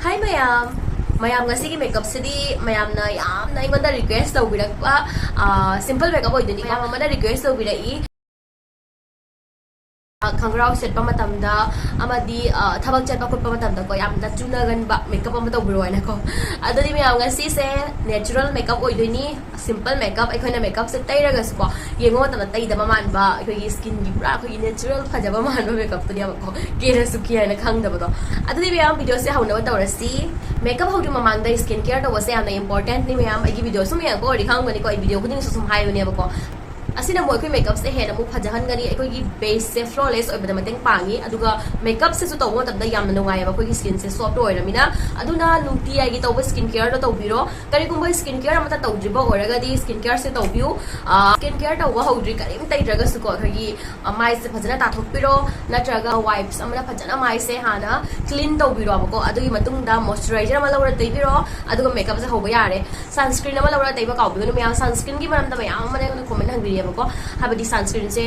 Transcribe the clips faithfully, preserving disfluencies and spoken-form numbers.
Hi ꯃꯌꯥꯝ, ꯃꯌꯥꯝ ꯉꯁꯤꯒꯤ ꯃꯦꯀꯞꯁꯤꯗꯤ ꯃꯌꯥꯝꯅ ꯌꯥꯝꯅ ꯑꯩꯉꯣꯟꯗ ꯔꯤꯀ꯭ꯋꯦꯁ ꯇꯧꯕꯤꯔꯛꯄ ꯁꯤꯝꯄꯜ ꯃꯦꯀꯞ ꯑꯣꯏꯗꯣꯏꯅꯤ꯫ ꯃꯌꯥꯝ ꯑꯃꯅ ꯔꯤꯀ꯭ꯋꯦꯁ ꯇꯧꯕꯤꯔꯛꯏ, ꯑ, ꯈꯪꯒ꯭ꯔꯥꯎ ꯁꯦꯠꯄ ꯃꯇꯝꯗ ꯑꯃꯗꯤ, ꯑ, ꯊꯕꯛ ꯆꯠꯄ ꯈꯣꯠꯄ ꯃꯇꯝꯗꯀꯣ ꯌꯥꯝꯅ ꯆꯨꯅꯒꯟꯕ ꯃꯦꯀꯞ ꯑꯃ ꯇꯧꯕꯤꯔꯣ ꯍꯥꯏꯅꯀꯣ꯫ ꯑꯗꯨꯗꯤ ꯃꯌꯥꯝ ꯉꯁꯤꯁꯦ ꯅꯦꯆꯔꯦꯜ ꯃꯦꯀꯞ ꯑꯣꯏꯗꯣꯏꯅꯤ, ꯁꯤꯝꯄꯜ ꯃꯦꯀꯞ꯫ ꯑꯩꯈꯣꯏꯅ ꯃꯦꯀꯞꯁꯦ ꯇꯩꯔꯒꯁꯨꯀꯣ ꯌꯦꯡꯕ ꯃꯇꯝꯗ ꯇꯩꯗꯕ ꯃꯥꯟꯕ, ꯑꯩꯈꯣꯏꯒꯤ ꯁ꯭ꯀꯤꯟꯒꯤ ꯄꯨꯔꯥ ꯑꯩꯈꯣꯏꯒꯤ ꯅꯦꯆꯔꯦꯜ ꯐꯖꯕ ꯃꯥꯟꯕ ꯃꯦꯀꯞꯇꯨꯅꯦꯕꯀꯣ, ꯀꯦꯔꯁꯨ ꯀꯦ ꯍꯥꯏꯅ ꯈꯪꯗꯕꯗꯣ꯫ ꯑꯗꯨꯗꯤ ꯃꯌꯥꯝ ꯚꯤꯗꯤꯑꯣꯁꯦ ꯍꯧꯅꯕ ꯇꯧꯔꯁꯤ꯫ ꯃꯦꯀꯞ ꯍꯧꯗ꯭ꯔꯤ ꯃꯃꯥꯡꯗ ꯁ꯭ꯀꯤꯟ ꯀꯦꯌꯔ ꯇꯧꯕꯁꯦ ꯌꯥꯝꯅ ꯏꯝꯄꯣꯔꯇꯦꯟꯠꯅꯤ ꯃꯌꯥꯝ꯫ ꯑꯩꯒꯤ ꯚꯤꯗꯤꯑꯣ ꯁꯨꯝ ꯌꯦꯡꯉꯛꯄ ꯑꯣꯏꯔꯗꯤ ꯈꯪꯉꯝꯒꯅꯤꯀꯣ, ꯑꯩ ꯚꯤꯗꯤꯑꯣ ꯈꯨꯗꯤꯡꯁꯨ ꯁꯨꯝ ꯍꯥꯏꯕꯅꯦꯕꯀꯣ꯫ ꯑꯁꯤꯅ ꯑꯃꯨꯛ ꯑꯩꯈꯣꯏ ꯃꯦꯀꯞꯁꯦ ꯍꯦꯟꯅ ꯑꯃꯨꯛ ꯐꯖꯍꯟꯒꯅꯤ, ꯑꯩꯈꯣꯏꯒꯤ ꯕꯦꯁꯁꯦ ꯐ꯭ꯂꯣꯂꯦꯁ ꯑꯣꯏꯕꯗ ꯃꯇꯦꯡ ꯄꯥꯡꯉꯤ꯫ ꯑꯗꯨꯒ ꯃꯦꯀꯞꯁꯤꯁꯨ ꯇꯧꯕ ꯃꯇꯝꯗ ꯌꯥꯝꯅ ꯅꯨꯡꯉꯥꯏꯌꯦꯕ, ꯑꯩꯈꯣꯏꯒꯤ ꯁ꯭ꯀꯤꯟꯁꯦ ꯁꯣꯐ꯭ꯠ ꯑꯣꯏꯔꯃꯤꯅ꯫ ꯑꯗꯨꯅ ꯅꯨꯡꯇꯤꯖꯥꯏꯒꯤ ꯇꯧꯕ ꯁ꯭ꯀꯤꯟ ꯀꯦꯌꯔꯗꯣ ꯇꯧꯕꯤꯔꯣ꯫ ꯀꯔꯤꯒꯨꯝꯕ ꯁ꯭ꯀꯤꯟ ꯀꯦꯌꯔ ꯑꯃꯠꯇ ꯇꯧꯗ꯭ꯔꯤꯕ ꯑꯣꯏꯔꯒꯗꯤ ꯁ꯭ꯀꯤꯟ ꯀꯦꯌꯔꯁꯦ ꯇꯧꯕꯤꯌꯨ꯫ ꯁ꯭ꯀꯤꯟ ꯀꯦꯌꯔ ꯇꯧꯕ ꯍꯧꯗ꯭ꯔꯤ, ꯀꯔꯤꯝ ꯇꯩꯗ꯭ꯔꯒꯁꯨꯀꯣ, ꯑꯩꯈꯣꯏꯒꯤ, ꯑ, ꯃꯥꯏꯁꯦ ꯐꯖꯅ ꯇꯥꯊꯣꯛꯄꯤꯔꯣ, ꯅꯠꯇ꯭ꯔꯒ ꯋꯥꯏꯞꯁ ꯑꯃꯅ ꯐꯖꯅ ꯃꯥꯏꯁꯦ ꯍꯥꯟꯅ ꯀ꯭ꯂꯤꯟ ꯇꯧꯕꯤꯔꯣꯕꯀꯣ꯫ ꯑꯗꯨꯒꯤ ꯃꯇꯨꯡꯗ ꯃꯣꯏꯆꯔꯥꯏꯖꯔ ꯑꯃ ꯂꯧꯔ ꯇꯩꯕꯤꯔꯣ, ꯑꯗꯨꯒ ꯃꯦꯀꯞꯁꯦ ꯍꯧꯕ ꯌꯥꯔꯦ꯫ ꯁꯟꯁ꯭ꯀ꯭ꯔꯤꯟ ꯑꯃ ꯂꯧꯔ ꯇꯩꯕ ꯀꯥꯎꯕꯤꯒꯅꯨ ꯃꯌꯥꯝ꯫ ꯁꯟꯁ꯭ꯀ꯭ꯔꯤꯟꯒꯤ ꯃꯔꯝꯗ ꯃꯌꯥꯝ ꯑꯃꯅ ꯑꯩꯉꯣꯟꯗ ꯀꯣꯃꯦꯟ ꯍꯪꯕꯤꯔꯦꯕꯀꯣ, ꯍꯥꯏꯕꯗꯤ ꯁꯟꯁ꯭ꯀ꯭ꯔꯤꯟꯁꯦ,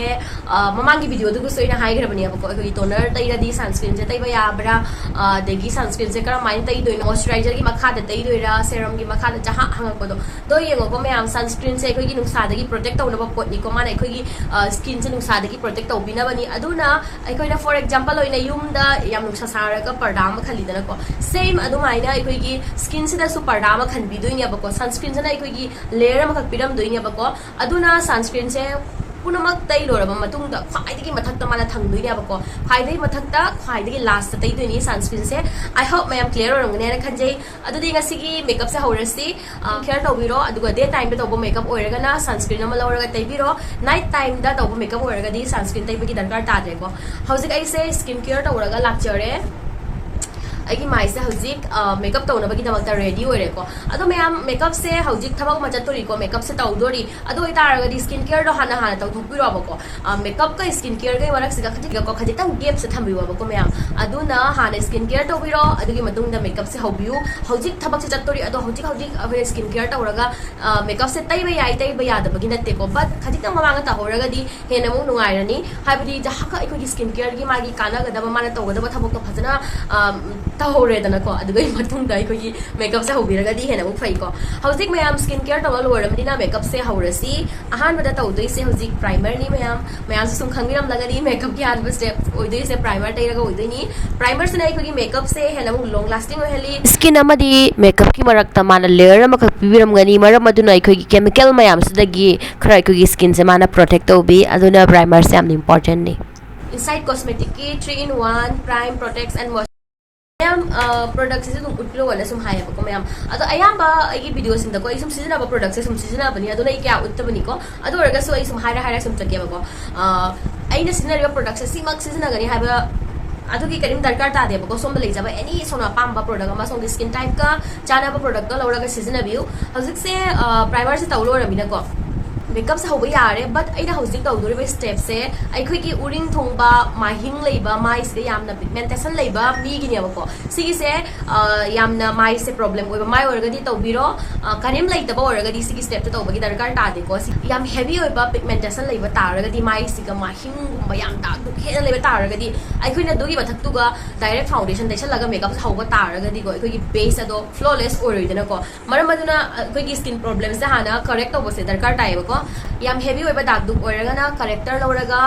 ꯑ, ꯃꯃꯥꯡꯒꯤ ꯚꯤꯗꯤꯑꯣꯗꯨꯒꯁꯨ ꯑꯩꯅ ꯍꯥꯏꯈ꯭ꯔꯕꯅꯦꯕꯀꯣ, ꯑꯩꯈꯣꯏꯒꯤ ꯇꯣꯅꯔ ꯇꯩꯔꯗꯤ ꯁꯟꯁ꯭ꯀ꯭ꯔꯤꯟꯁꯦ ꯇꯩꯕ ꯌꯥꯕ꯭ꯔꯥ, ꯑ, ꯑꯗꯒꯤ ꯁꯟꯁ꯭ꯀ꯭ꯔꯤꯟꯁꯦ ꯀꯔꯝꯍꯥꯏꯅ ꯇꯩꯗꯣꯏꯅꯣ, ꯃꯣꯏꯆꯔꯥꯏꯖꯔꯒꯤ ꯃꯈꯥꯗ ꯇꯩꯗꯣꯏꯔꯥ, ꯁꯦꯔꯝꯒꯤ ꯃꯈꯥꯗ ꯖꯍꯥ ꯍꯪꯉꯛꯄꯗꯣ꯫ ꯑꯗꯣ ꯌꯦꯡꯉꯣꯀꯣ ꯃꯌꯥꯝ, ꯁꯟꯁ꯭ꯀ꯭ꯔꯤꯟꯁꯦ ꯑꯩꯈꯣꯏꯒꯤ ꯅꯨꯡꯁꯥꯗꯒꯤ ꯄ꯭ꯔꯣꯇꯦꯛ ꯇꯧꯅꯕ ꯄꯣꯠꯅꯤꯀꯣ, ꯃꯥꯅ ꯑꯩꯈꯣꯏꯒꯤ, ꯑ, ꯁ꯭ꯀꯤꯟꯁꯦ ꯅꯨꯡꯁꯥꯗꯒꯤ ꯄ꯭ꯔꯣꯇꯦꯛ ꯇꯧꯕꯤꯅꯕꯅꯤ꯫ ꯑꯗꯨꯅ ꯑꯩꯈꯣꯏꯅ, ꯐꯣꯔ ꯑꯦꯛꯖꯥꯝꯄꯜ ꯑꯣꯏꯅ, ꯌꯨꯝꯗ ꯌꯥꯝ ꯅꯨꯡꯁꯥ ꯁꯥꯔꯒ ꯄꯔꯗꯥ ꯑꯃ ꯈꯜꯂꯤꯗꯅꯀꯣ, ꯁꯦꯝ ꯑꯗꯨꯃꯥꯏꯅ ꯑꯩꯈꯣꯏꯒꯤ ꯁ꯭ꯀꯤꯟꯁꯤꯗꯁꯨ ꯄꯔꯗꯥ ꯑꯃ ꯈꯟꯕꯤꯗꯣꯏꯅꯦꯕꯀꯣ꯫ ꯁꯟꯁ꯭ꯀ꯭ꯔꯤꯟꯁꯤꯅ ꯑꯩꯈꯣꯏꯒꯤ ꯂꯦꯌꯔ ꯑꯃꯈꯛ ꯄꯤꯔꯝꯗꯣꯏꯅꯦꯕꯀꯣ꯫ ꯑꯗꯨꯅ ꯁꯟꯁ꯭ꯀ꯭ꯔꯤꯟꯁꯦ ꯄꯨꯝꯅꯃꯛ ꯇꯩ ꯂꯣꯏꯔꯕ ꯃꯇꯨꯡꯗ ꯈ꯭ꯋꯥꯏꯗꯒꯤ ꯃꯊꯛꯇ ꯃꯥꯅ ꯊꯝꯗꯣꯏꯅꯦꯕꯀꯣ, ꯈ꯭ꯋꯥꯏꯗꯒꯤ ꯃꯊꯛꯇ, ꯈ꯭ꯋꯥꯏꯗꯒꯤ ꯂꯥꯁꯇ ꯇꯩꯗꯣꯏꯅꯤ ꯁꯟꯁ꯭ꯀ꯭ꯔꯤꯟꯁꯦ꯫ I hope ꯃꯌꯥꯝ ꯀ꯭ꯂꯤꯌꯔ ꯑꯣꯏꯔꯝꯒꯅꯤ ꯍꯥꯏꯅ ꯈꯟꯖꯩ꯫ ꯑꯗꯨꯗꯤ ꯉꯁꯤꯒꯤ ꯃꯦꯀꯞꯁꯦ ꯍꯧꯔꯁꯤ꯫ ꯁ꯭ꯀꯤꯟ ꯀꯦꯌꯔ ꯇꯧꯕꯤꯔꯣ, ꯑꯗꯨꯒ ꯗꯦ ꯇꯥꯏꯝꯗ ꯇꯧꯕ ꯃꯦꯀꯞ ꯑꯣꯏꯔꯒꯅ ꯁꯟꯁ꯭ꯀ꯭ꯔꯤꯟ ꯑꯃ ꯂꯧꯔꯒ ꯇꯩꯕꯤꯔꯣ꯫ ꯅꯥꯏꯠ ꯇꯥꯏꯝꯗ ꯇꯧꯕ ꯃꯦꯀꯞ ꯑꯣꯏꯔꯒꯗꯤ ꯁꯟꯁ꯭ꯀ꯭ꯔꯤꯟ ꯇꯩꯕꯒꯤ ꯗꯔꯀꯥꯔ ꯇꯥꯗ꯭ꯔꯦꯀꯣ꯫ ꯍꯧꯖꯤꯛ ꯑꯩꯁꯦ ꯁ꯭ꯀꯤꯟ ꯀꯦꯌꯔ ꯇꯧꯔꯒ ꯂꯥꯛꯆꯔꯦ꯫ ꯑꯩꯒꯤ ꯃꯥꯏꯁꯦ ꯍꯧꯖꯤꯛ, ꯑ, ꯃꯦꯀꯞ ꯇꯧꯅꯕꯒꯤꯗꯃꯛꯇ ꯔꯦꯗꯤ ꯑꯣꯏꯔꯦꯀꯣ꯫ ꯑꯗꯣ ꯃꯌꯥꯝ, ꯃꯦꯀꯞꯁꯦ ꯍꯧꯖꯤꯛ ꯊꯕꯛ ꯑꯃ ꯆꯠꯇꯣꯔꯤꯀꯣ, ꯃꯦꯀꯞꯁꯦ ꯇꯧꯗꯣꯔꯤ꯫ ꯑꯗꯨ ꯑꯣꯏꯇꯥꯔꯒꯗꯤ ꯁ꯭ꯀꯤꯟ ꯀꯦꯌꯔꯗꯣ ꯍꯥꯟꯅ, ꯍꯥꯟꯅ ꯇꯧꯊꯣꯛꯄꯤꯔꯣꯕꯀꯣ꯫ ꯑ, ꯃꯦꯀꯞꯀ ꯁ꯭ꯀꯤꯟ ꯀꯦꯌꯔꯒꯩ ꯃꯔꯛꯁꯤꯗ ꯈꯖꯤꯛ-, ꯈꯖꯤꯛꯇꯪ ꯒꯦꯞꯁꯦ ꯊꯝꯕꯤꯌꯣꯕꯀꯣ ꯃꯌꯥꯝ꯫ ꯑꯗꯨꯅ ꯍꯥꯟꯅ ꯁ꯭ꯀꯤꯟ ꯀꯦꯌꯔ ꯇꯧꯕꯤꯔꯣ, ꯑꯗꯨꯒꯤ ꯃꯇꯨꯡꯗ ꯃꯦꯀꯞꯁꯦ ꯍꯧꯕꯤꯌꯨ꯫ ꯍꯧꯖꯤꯛ ꯊꯕꯛꯁꯦ ꯆꯠꯇꯣꯔꯤ, ꯑꯗꯣ ꯍꯧꯖꯤꯛ, ꯍꯧꯖꯤꯛ ꯑꯩꯈꯣꯏꯅ ꯁ꯭ꯀꯤꯟ ꯀꯦꯌꯔ ꯇꯧꯔꯒ, ꯑ, ꯃꯦꯀꯞꯁꯦ ꯇꯩꯕ ꯌꯥꯏ, ꯇꯩꯕ ꯌꯥꯗꯕꯒꯤ ꯅꯠꯇꯦꯀꯣ, but ꯈꯖꯤꯛꯇꯪ ꯃꯃꯥꯡꯗ ꯇꯧꯍꯧꯔꯒꯗꯤ ꯍꯦꯟꯅ ꯑꯃꯨꯛ ꯅꯨꯡꯉꯥꯏꯔꯅꯤ꯫ ꯍꯥꯏꯕꯗꯤ ꯖꯍꯥꯛꯀ ꯑꯩꯈꯣꯏꯒꯤ ꯁ꯭ꯀꯤꯟ ꯀꯦꯌꯔꯒꯤ ꯃꯥꯒꯤ ꯀꯥꯟꯅꯒꯗꯕ, ꯃꯥꯅ ꯇꯧꯒꯗꯕ ꯊꯕꯛꯇꯣ ꯐꯖꯅ, ꯑ, ꯇꯧꯍꯧꯔꯦꯗꯅꯀꯣ, ꯑꯗꯨꯒꯤ ꯃꯇꯨꯡꯗ ꯑꯩꯈꯣꯏꯒꯤ ꯃꯦꯀꯞꯁꯦ ꯍꯧꯕꯤꯔꯒꯗꯤ ꯍꯦꯟꯅ ꯑꯃꯨꯛ ꯐꯩꯀꯣ꯫ ꯍꯧꯖꯤꯛ ꯃꯌꯥꯝ ꯁ꯭ꯀꯤꯟ ꯀꯦꯌꯔ ꯇꯧꯕ ꯂꯣꯏꯔꯕꯅꯤꯅ ꯃꯦꯀꯞꯁꯦ ꯍꯧꯔꯁꯤ꯫ ꯑꯍꯥꯟꯕꯗ ꯇꯧꯗꯣꯏꯁꯦ ꯍꯧꯖꯤꯛ ꯄ꯭ꯔꯥꯏꯃꯔꯅꯤ꯫ ꯃꯌꯥꯝ ꯃꯌꯥꯝꯁꯨ ꯁꯨꯝ ꯈꯪꯕꯤꯔꯝꯂꯒꯗꯤ ꯃꯦꯀꯞꯀꯤ ꯑꯍꯥꯟꯕ ꯁ꯭ꯇꯦꯞ ꯑꯣꯏꯗꯣꯏꯁꯦ ꯄ꯭ꯔꯥꯏꯃꯔ ꯇꯩꯔꯒ ꯑꯣꯏꯗꯣꯏꯅꯤ꯫ ꯄ꯭ꯔꯥꯏꯃꯔꯁꯤꯅ ꯑꯩꯈꯣꯏꯒꯤ ꯃꯦꯀꯞꯁꯦ ꯍꯦꯟꯅ ꯑꯃꯨꯛ ꯂꯣꯡ ꯂꯥꯁꯇꯤꯡ ꯑꯣꯏꯍꯜꯂꯤ꯫ ꯁ꯭ꯀꯤꯟ ꯑꯃꯗꯤ ꯃꯦꯀꯞꯀꯤ ꯃꯔꯛꯇ ꯃꯥꯅ ꯂꯦꯌꯔ ꯑꯃꯈꯛ ꯄꯤꯕꯤꯔꯝꯒꯅꯤ, ꯃꯔꯝ ꯑꯗꯨꯅ ꯑꯩꯈꯣꯏꯒꯤ ꯀꯦꯃꯤꯀꯦꯜ ꯃꯌꯥꯝꯁꯤꯗꯒꯤ ꯈꯔ ꯑꯩꯈꯣꯏꯒꯤ ꯁ꯭ꯀꯤꯟꯁꯦ ꯃꯥꯅ ꯄ꯭ꯔꯣꯇꯦꯛ ꯇꯧꯕꯤ꯫ ꯑꯗꯨꯅ ꯄ꯭ꯔꯥꯏꯃꯔꯁꯦ ꯌꯥꯝꯅ ꯏꯝꯄꯣꯔꯇꯦꯟꯠꯅꯤ꯫ Insight Cosmeticꯀꯤ three in one Prime Protects and Moisturize꯫ ꯃꯌꯥꯝ, ꯄ꯭ꯔꯣꯗꯛꯁꯤꯁꯨ ꯑꯗꯨꯝ ꯎꯠꯄꯤꯔꯛꯑꯣꯅ ꯁꯨꯝ ꯍꯥꯏꯌꯦꯕꯀꯣ ꯃꯌꯥꯝ꯫ ꯑꯗꯣ ꯑꯌꯥꯝꯕ ꯑꯩꯒꯤ ꯚꯤꯗꯤꯑꯣꯁꯤꯡꯗꯀꯣ ꯑꯩ ꯁꯨꯝ ꯁꯤꯖꯤꯟꯅꯕ ꯄ꯭ꯔꯣꯗꯛꯁꯦ ꯁꯨꯝ ꯁꯤꯖꯤꯟꯅꯕꯅꯤ, ꯑꯗꯨꯅ ꯑꯩ ꯀꯌꯥ ꯎꯠꯇꯕꯅꯤꯀꯣ꯫ ꯑꯗꯨ ꯑꯣꯏꯔꯒꯁꯨ ꯑꯩ ꯁꯨꯝ ꯍꯥꯏꯔ ꯍꯥꯏꯔ ꯁꯨꯝ ꯆꯠꯀꯦꯕꯀꯣ꯫ ꯑ, ꯑꯩꯅ ꯁꯤꯖꯤꯟꯅꯔꯤꯕ ꯄ꯭ꯔꯣꯗꯛꯁꯦ ꯁꯤꯃꯛ ꯁꯤꯖꯤꯟꯅꯒꯅꯤ ꯍꯥꯏꯕ ꯑꯗꯨꯒꯤ ꯀꯔꯤꯝ ꯗꯔꯀꯥꯔ ꯇꯥꯗꯦꯕꯀꯣ꯫ ꯁꯣꯝꯗ ꯂꯩꯖꯕ ꯑꯦꯅꯤ ꯁꯣꯝꯅ ꯑꯄꯥꯝꯕ ꯄ꯭ꯔꯣꯗꯛ ꯑꯃ ꯁꯣꯝꯒꯤ ꯁ꯭ꯀꯤꯟ ꯇꯥꯏꯞꯀ ꯆꯥꯟꯅꯕ ꯄ꯭ꯔꯣꯗꯛꯇꯣ ꯂꯧꯔꯒ ꯁꯤꯖꯤꯟꯅꯕꯤꯌꯨ꯫ ꯍꯧꯖꯤꯛꯁꯦ, ꯄ꯭ꯔꯥꯏꯃꯔꯁꯦ ꯇꯧ ꯂꯣꯏꯔꯕꯅꯤꯅꯀꯣ, ꯃꯦꯀꯞꯁꯦ ꯍꯧꯕ ꯌꯥꯔꯦ꯫ But ꯑꯩꯅ ꯍꯧꯖꯤꯛ ꯇꯧꯗꯣꯔꯤꯕ ꯁ꯭ꯇꯦꯞꯁꯦ ꯑꯩꯈꯣꯏꯒꯤ ꯎꯔꯤꯡ ꯊꯨꯡꯕ, ꯃꯥꯏꯍꯤꯡ ꯂꯩꯕ, ꯃꯥꯏꯁꯤꯗ ꯌꯥꯝꯅ ꯄꯤꯒꯃꯦꯟꯇꯦꯁꯟ ꯂꯩꯕ ꯃꯤꯒꯤꯅꯦꯕꯀꯣ꯫ ꯁꯤꯒꯤꯁꯦ, ꯑ, ꯌꯥꯝꯅ ꯃꯥꯏꯁꯦ ꯄ꯭ꯔꯣꯕ꯭ꯂꯦꯝ ꯑꯣꯏꯕ ꯃꯥꯏ ꯑꯣꯏꯔꯒꯗꯤ ꯇꯧꯕꯤꯔꯣ꯫ ꯑ, ꯀꯔꯤꯝ ꯂꯩꯇꯕ ꯑꯣꯏꯔꯒꯗꯤ ꯁꯤꯒꯤ ꯁ꯭ꯇꯦꯞꯇ ꯇꯧꯕꯒꯤ ꯗꯔꯀꯥꯔ ꯇꯥꯗꯦꯀꯣ꯫ ꯁꯤ ꯌꯥꯝ ꯍꯦꯚꯤ ꯑꯣꯏꯕ ꯄꯤꯒꯃꯦꯟꯇꯦꯁꯟ ꯂꯩꯕ ꯇꯥꯔꯒꯗꯤ ꯃꯥꯏꯁꯤꯒ ꯃꯥꯏꯍꯤꯡꯒꯨꯝꯕ ꯌꯥꯝ ꯗꯥꯛ ꯍꯦꯟꯅ ꯂꯩꯕ ꯇꯥꯔꯒꯗꯤ ꯑꯩꯈꯣꯏꯅ ꯑꯗꯨꯒꯤ ꯃꯊꯛꯇꯨꯒ ꯗꯥꯏꯔꯦꯛ ꯐꯥꯎꯟꯗꯦꯁꯟ ꯇꯩꯁꯜꯂꯒ ꯃꯦꯀꯞ ꯍꯧꯕ ꯇꯥꯔꯒꯗꯤꯀꯣ ꯑꯩꯈꯣꯏꯒꯤ ꯕꯦꯁ ꯑꯗꯣ ꯐ꯭ꯂꯣꯂꯦꯁ ꯑꯣꯏꯔꯣꯏꯗꯅꯀꯣ꯫ ꯃꯔꯝ ꯑꯗꯨꯅ ꯑꯩꯈꯣꯏꯒꯤ ꯁ꯭ꯀꯤꯟ ꯄ꯭ꯔꯣꯕ꯭ꯂꯦꯝꯁꯦ ꯍꯥꯟꯅ ꯀꯔꯦꯛ ꯇꯧꯕꯁꯦ ꯗꯔꯀꯥꯔ ꯇꯥꯏꯌꯦꯕꯀꯣ꯫ ꯌꯥꯝ ꯍꯦꯚꯤ ꯑꯣꯏꯕ ꯗꯥꯛ ꯗꯨꯛ ꯑꯣꯏꯔꯒꯅ ꯀꯔꯦꯛꯇꯔ ꯂꯧꯔꯒ,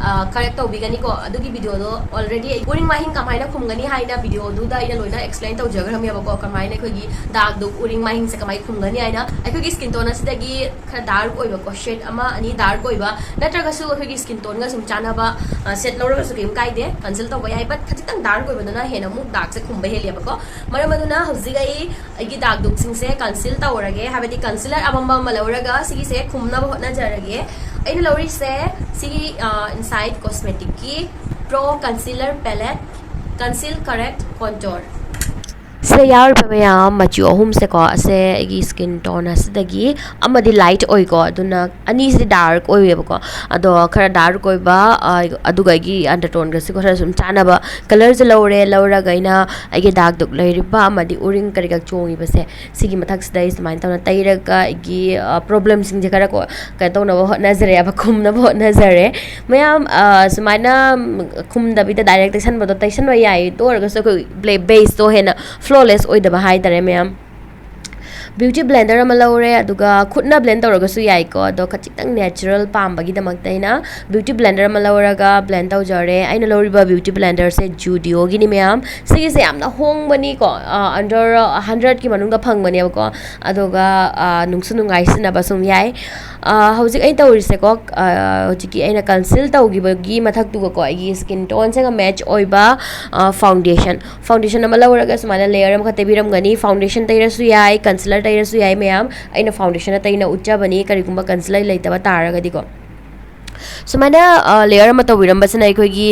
ꯑ, ꯀꯔꯦꯛ ꯇꯧꯕꯤꯒꯅꯤꯀꯣ꯫ ꯑꯗꯨꯒꯤ ꯚꯤꯗꯤꯑꯣꯗꯣ ꯑꯣꯜꯔꯦꯗꯤ ꯑꯩ ꯎꯔꯤꯡ ꯃꯥꯏꯍꯤꯡ ꯀꯃꯥꯏꯅ ꯈꯨꯝꯒꯅꯤ ꯍꯥꯏꯅ ꯚꯤꯗꯤꯑꯣꯗꯨꯗ ꯑꯩꯅ ꯂꯣꯏꯅ ꯑꯦꯛꯁꯄ꯭ꯂꯦꯟ ꯇꯧꯖꯈ꯭ꯔꯝꯃꯦꯕꯀꯣ, ꯀꯃꯥꯏꯅ ꯑꯩꯈꯣꯏꯒꯤ ꯗꯥꯛ ꯗꯨꯛ ꯎꯔꯤꯡ ꯃꯥꯏꯍꯤꯡꯁꯦ ꯀꯃꯥꯏꯅ ꯈꯨꯝꯒꯅꯤ ꯍꯥꯏꯅ꯫ ꯑꯩꯈꯣꯏꯒꯤ ꯁ꯭ꯀꯤꯟ ꯇꯣꯟ ꯑꯁꯤꯗꯒꯤ ꯈꯔ ꯗꯥꯔꯛ ꯑꯣꯏꯕꯀꯣ, ꯁꯦꯠ ꯑꯃ ꯑꯅꯤ ꯗꯥꯔꯛ ꯑꯣꯏꯕ ꯅꯠꯇ꯭ꯔꯒꯁꯨ ꯑꯩꯈꯣꯏꯒꯤ ꯁ꯭ꯀꯤꯟ ꯇꯣꯟꯒ ꯁꯨꯝ ꯆꯥꯟꯅꯕ, ꯑ, ꯁꯦꯠ ꯂꯧꯔꯒꯁꯨ ꯀꯩꯝ ꯀꯥꯏꯗꯦ, ꯀꯟꯁꯤꯜ ꯇꯧꯕ ꯌꯥꯏ꯫ But ꯈꯖꯤꯛꯇꯪ ꯗꯥꯔꯛ ꯑꯣꯏꯕꯗꯨꯅ ꯍꯦꯟꯅ ꯑꯃꯨꯛ ꯗꯥꯛꯁꯦ ꯈꯨꯝꯕ ꯍꯦꯜꯂꯦꯕꯀꯣ꯫ ꯃꯔꯝ ꯑꯗꯨꯅ ꯍꯧꯖꯤꯛ ꯑꯩ ꯑꯩꯒꯤ ꯗꯥꯛ ꯗꯨꯛꯁꯤꯡꯁꯦ ꯀꯟꯁꯤꯜ ꯇꯧꯔꯒꯦ, ꯍꯥꯏꯕꯗꯤ ꯀꯟꯁꯤꯂꯔ ꯑꯃꯝꯕ ꯑꯃ ꯂꯧꯔꯒ ꯁꯤꯒꯤꯁꯦ ꯈꯨꯝꯅꯕ ꯍꯣꯠꯅꯖꯔꯒꯦ꯫ ꯑꯩꯅ ꯂꯧꯔꯤꯁꯦ ꯁꯤꯒꯤ, ꯑ, Insight Cosmeticꯀꯤ Pro Concealer Palette, Conceal Correct Contour꯫ ꯁꯤꯗ ꯌꯥꯎꯔꯤꯕ ꯃꯌꯥꯝ ꯃꯆꯨ ꯑꯍꯨꯝꯁꯦꯀꯣ, ꯑꯁꯦ ꯑꯩꯒꯤ skin tone ꯑꯁꯤꯗꯒꯤ ꯑꯃꯗꯤ light ꯑꯣꯏꯀꯣ, ꯑꯗꯨꯅ ꯑꯅꯤꯁꯤꯗꯤ dark ꯑꯣꯏꯌꯦꯕꯀꯣ꯫ ꯑꯗꯣ ꯈꯔ dark ꯑꯣꯏꯕ, ꯑ, ꯑꯗꯨꯒ ꯑꯩꯒꯤ undertoneꯒꯁꯤꯒ ꯈꯔ ꯁꯨꯝ ꯆꯥꯟꯅꯕ colorꯁꯦ ꯂꯧꯔꯦ꯫ ꯂꯧꯔꯒ ꯑꯩꯅ ꯑꯩꯒꯤ ꯗꯥꯛ ꯗꯨꯛ ꯂꯩꯔꯤꯕ ꯑꯃꯗꯤ ꯎꯔꯤꯡ ꯀꯔꯤ ꯀꯔ ꯆꯣꯡꯉꯤꯕꯁꯦ, ꯁꯤꯒꯤ ꯃꯊꯛꯁꯤꯗ ꯑꯩ ꯁꯨꯃꯥꯏꯅ ꯇꯧꯅ ꯇꯩꯔꯒ ꯑꯩꯒꯤ, ꯑ, problemꯁꯤꯡꯁꯦ ꯈꯔ ꯀꯣ-, ꯀꯩꯅꯣ ꯇꯧꯅꯕ ꯍꯣꯠꯅꯖꯔꯦꯕ, ꯈꯨꯝꯅꯕ ꯍꯣꯠꯅꯖꯔꯦ꯫ ꯃꯌꯥꯝ, ꯑ, ꯁꯨꯃꯥꯏꯅ, ꯎꯝ, ꯈꯨꯝꯗꯕꯤꯗ direct ꯇꯩꯁꯟꯕꯗꯣ ꯇꯩꯁꯟꯕ ꯌꯥꯏ, ꯑꯗꯨ ꯑꯣꯏꯔꯒꯁꯨ ꯑꯩꯈꯣꯏ ꯕ꯭ꯂꯦ-, baseꯇꯣ ꯍꯦꯟꯅ flawless ꯑꯣꯏꯗꯕ ꯍꯥꯏꯇꯥꯔꯦ ꯃꯌꯥꯝ꯫ Beauty blender ꯑꯃ ꯂꯧꯔꯦ, ꯑꯗꯨꯒ ꯈꯨꯠꯅ blend ꯇꯧꯔꯒꯁꯨ ꯌꯥꯏꯀꯣ, ꯑꯗꯣ ꯈꯖꯤꯛꯇꯪ natural ꯄꯥꯝꯕꯒꯤꯗꯃꯛꯇ ꯑꯩꯅ beauty blender ꯑꯃ ꯂꯧꯔꯒ blend ꯇꯧꯖꯔꯦ꯫ ꯑꯩꯅ ꯂꯧꯔꯤꯕ beauty blenderꯁꯦ Judioꯒꯤꯅꯤ ꯃꯌꯥꯝ꯫ ꯁꯤꯒꯤꯁꯦ ꯌꯥꯝꯅ ꯍꯣꯡꯕꯅꯤꯀꯣ, ꯑ, under hundredꯀꯤ ꯃꯅꯨꯡꯗ ꯐꯪꯕꯅꯦꯕꯀꯣ, ꯑꯗꯨꯒ, ꯑ, ꯅꯨꯡꯁꯨ ꯅꯨꯡꯉꯥꯏ, ꯁꯤꯖꯤꯟꯅꯕ ꯁꯨꯝ ꯌꯥꯏ꯫ ꯑ, ꯍꯧꯖꯤꯛ ꯑꯩ ꯇꯧꯔꯤꯁꯦꯀꯣ, ꯑ, ꯍꯧꯖꯤꯛꯀꯤ ꯑꯩꯅ conceal ꯇꯧꯈꯤꯕꯒꯤ ꯃꯊꯛꯇꯨꯒꯀꯣ, ꯑꯩꯒꯤ skin toneꯁꯤꯒ match ꯑꯣꯏꯕ, ꯑ, foundation, foundation ꯑꯃ ꯂꯧꯔꯒ ꯁꯨꯃꯥꯏꯅ layer ꯑꯃꯈꯛ ꯇꯩꯕꯤꯔꯝꯒꯅꯤ꯫ Foundation ꯇꯩꯔꯁꯨ ꯌꯥꯏ, concealer ꯇꯩꯔꯁꯨ ꯌꯥꯏ ꯃꯌꯥꯝ꯫ ꯑꯩꯅ foundationꯅ ꯇꯩꯅ ꯎꯠꯆꯕꯅꯤ, ꯀꯔꯤꯒꯨꯝꯕ concealer ꯂꯩꯇꯕ ꯇꯥꯔꯒꯗꯤꯀꯣ꯫ ꯁꯨꯃꯥꯏꯅ, ꯑ, layer ꯑꯃ ꯇꯧꯕꯤꯔꯝꯕꯁꯤꯅ ꯑꯩꯈꯣꯏꯒꯤ,